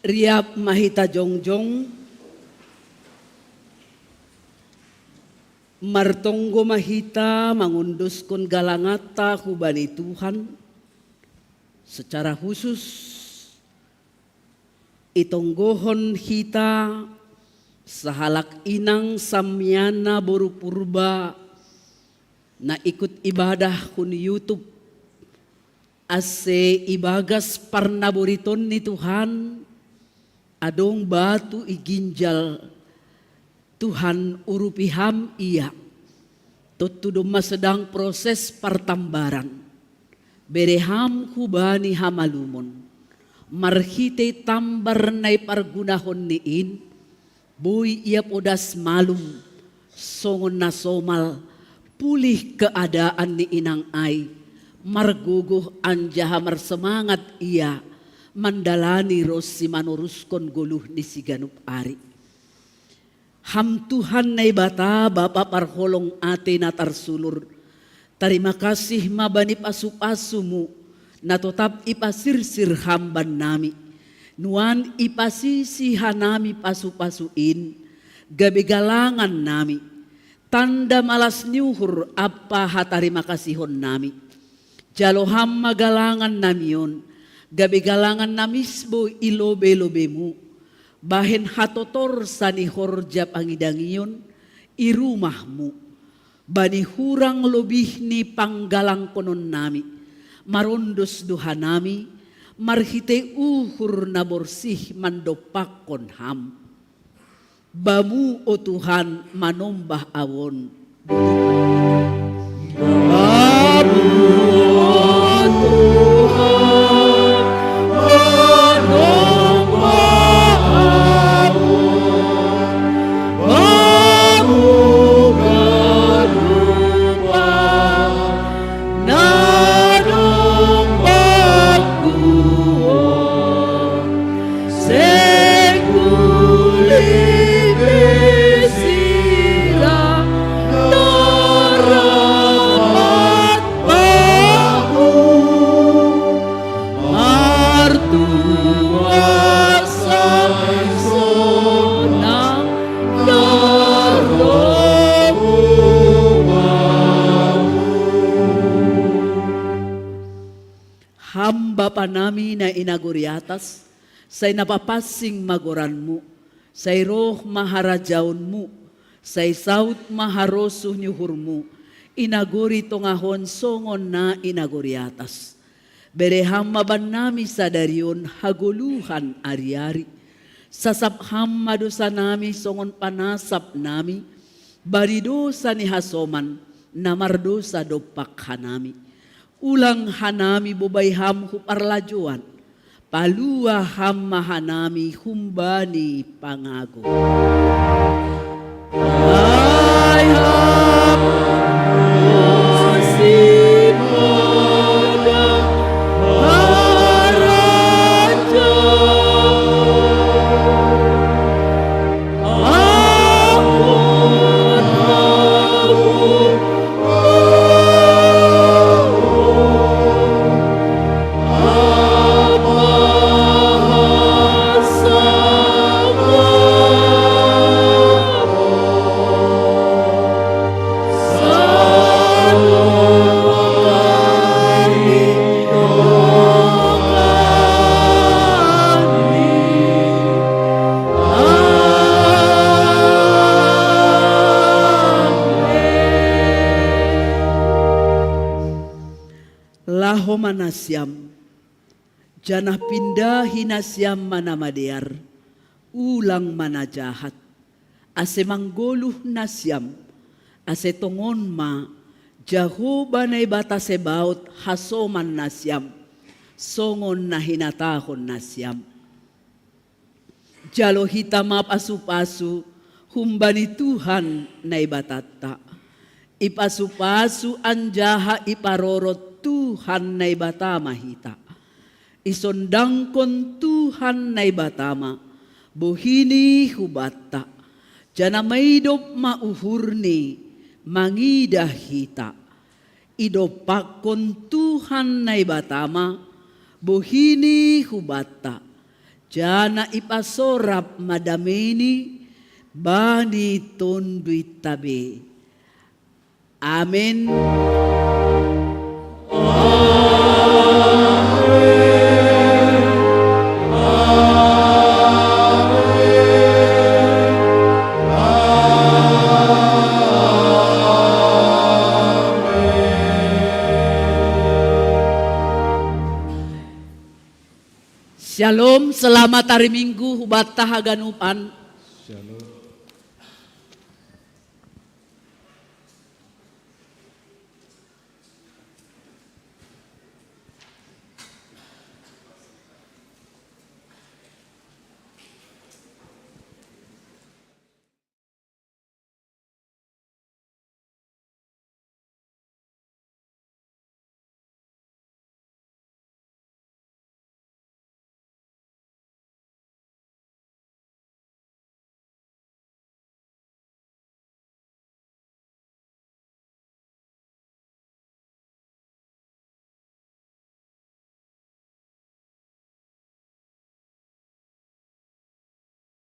Riap ma hita jongjong, martonggo ma hita mangondoskon galanganta hubani Tuhan. Secara khusus, itonggohon hita sahalak inang samianna boru Purba na ikut ibadah hun YouTube, ase ibagas parnaboriton ni Tuhan, adong batu iginjal, Tuhan, urupi Ham ia. Tontu domma sedang proses partambaran. Bere Ham hubani hamalumon. Marhitei tambar na ipargunahon ni in, boi ia podas malum, songon na somal, pulih keadaan ni inang ai, margogoh anjaha marsemangat ia mandalani ronsi manoruskon goluh ni siganup ari. Ham Tuhan Naibata, Bapa parholong ate na tarsulur, tarima kasih ma bani pasu-pasu-Mu, na totap ipasirsir Ham bannami. Nuan ipasisi hanami pasu-pasu in, gabe galangan nami, tanda malas ni uhur ampa hatarima kasihon nami. Jalo Ham ma galangan nami on, gabe galangan na misbo i lobe-lobe-Mu, bahen hatotorsa ni horja pangidangion i rumah-Mu, bani hurang lobih ni panggalangkonon nami, marondos do hanami, marhitei uhur na borsih mandompakkon Ham. Bamu, o Tuhan, manombah ahu on. Bamu, o Tuhan, manombah ahu on. Bamu ganup na dong bakku on, seng huling be sirang na rap bakku. Martuah sai sonang na ro bakku. Ham Bapa nami na i nagori atas, sai na papansing ma goran-Mu, sai roh ma harajaon-Mu, sai saut ma harosuh ni uhur-Mu, i nagori tongah on songon na i nagori atas. Bere Ham ma bannami sadari on hagoluhan ari-ari. Sasap Ham ma dosanami songon panasap nami bani dosa ni hasoman na mardosa dompak hanami. Ulang hanami bobai Ham hu parlajoan, palua Ham ma hanami humbani pangago. Ai Ham ma sipata harajaon, ampun Ham. Laho ma nasiam, janah pindahi nasiam ma na madear, ulang ma na jahat, ase manggoluh nasiam, ase tongon ma Jahowa Naibata Sebaot hasoman nasiam, songon na hinatahon nasiam. Jalo hita ma pasu-pasu humbani Tuhan Naibatanta. Ipasu-pasu anjaha iparorot Tuhan Naibata ma hita. Isondangkon Tuhan Naibata ma bohini hubanta, janah maidop ma uhurni mangidah hita. Idompakkon Tuhan Naibata ma bohini hubanta, Jana ipasorap madameni bani tondui tabe. Amen. Shalom, selamat hari Minggu, hubatta haganupan. Shalom.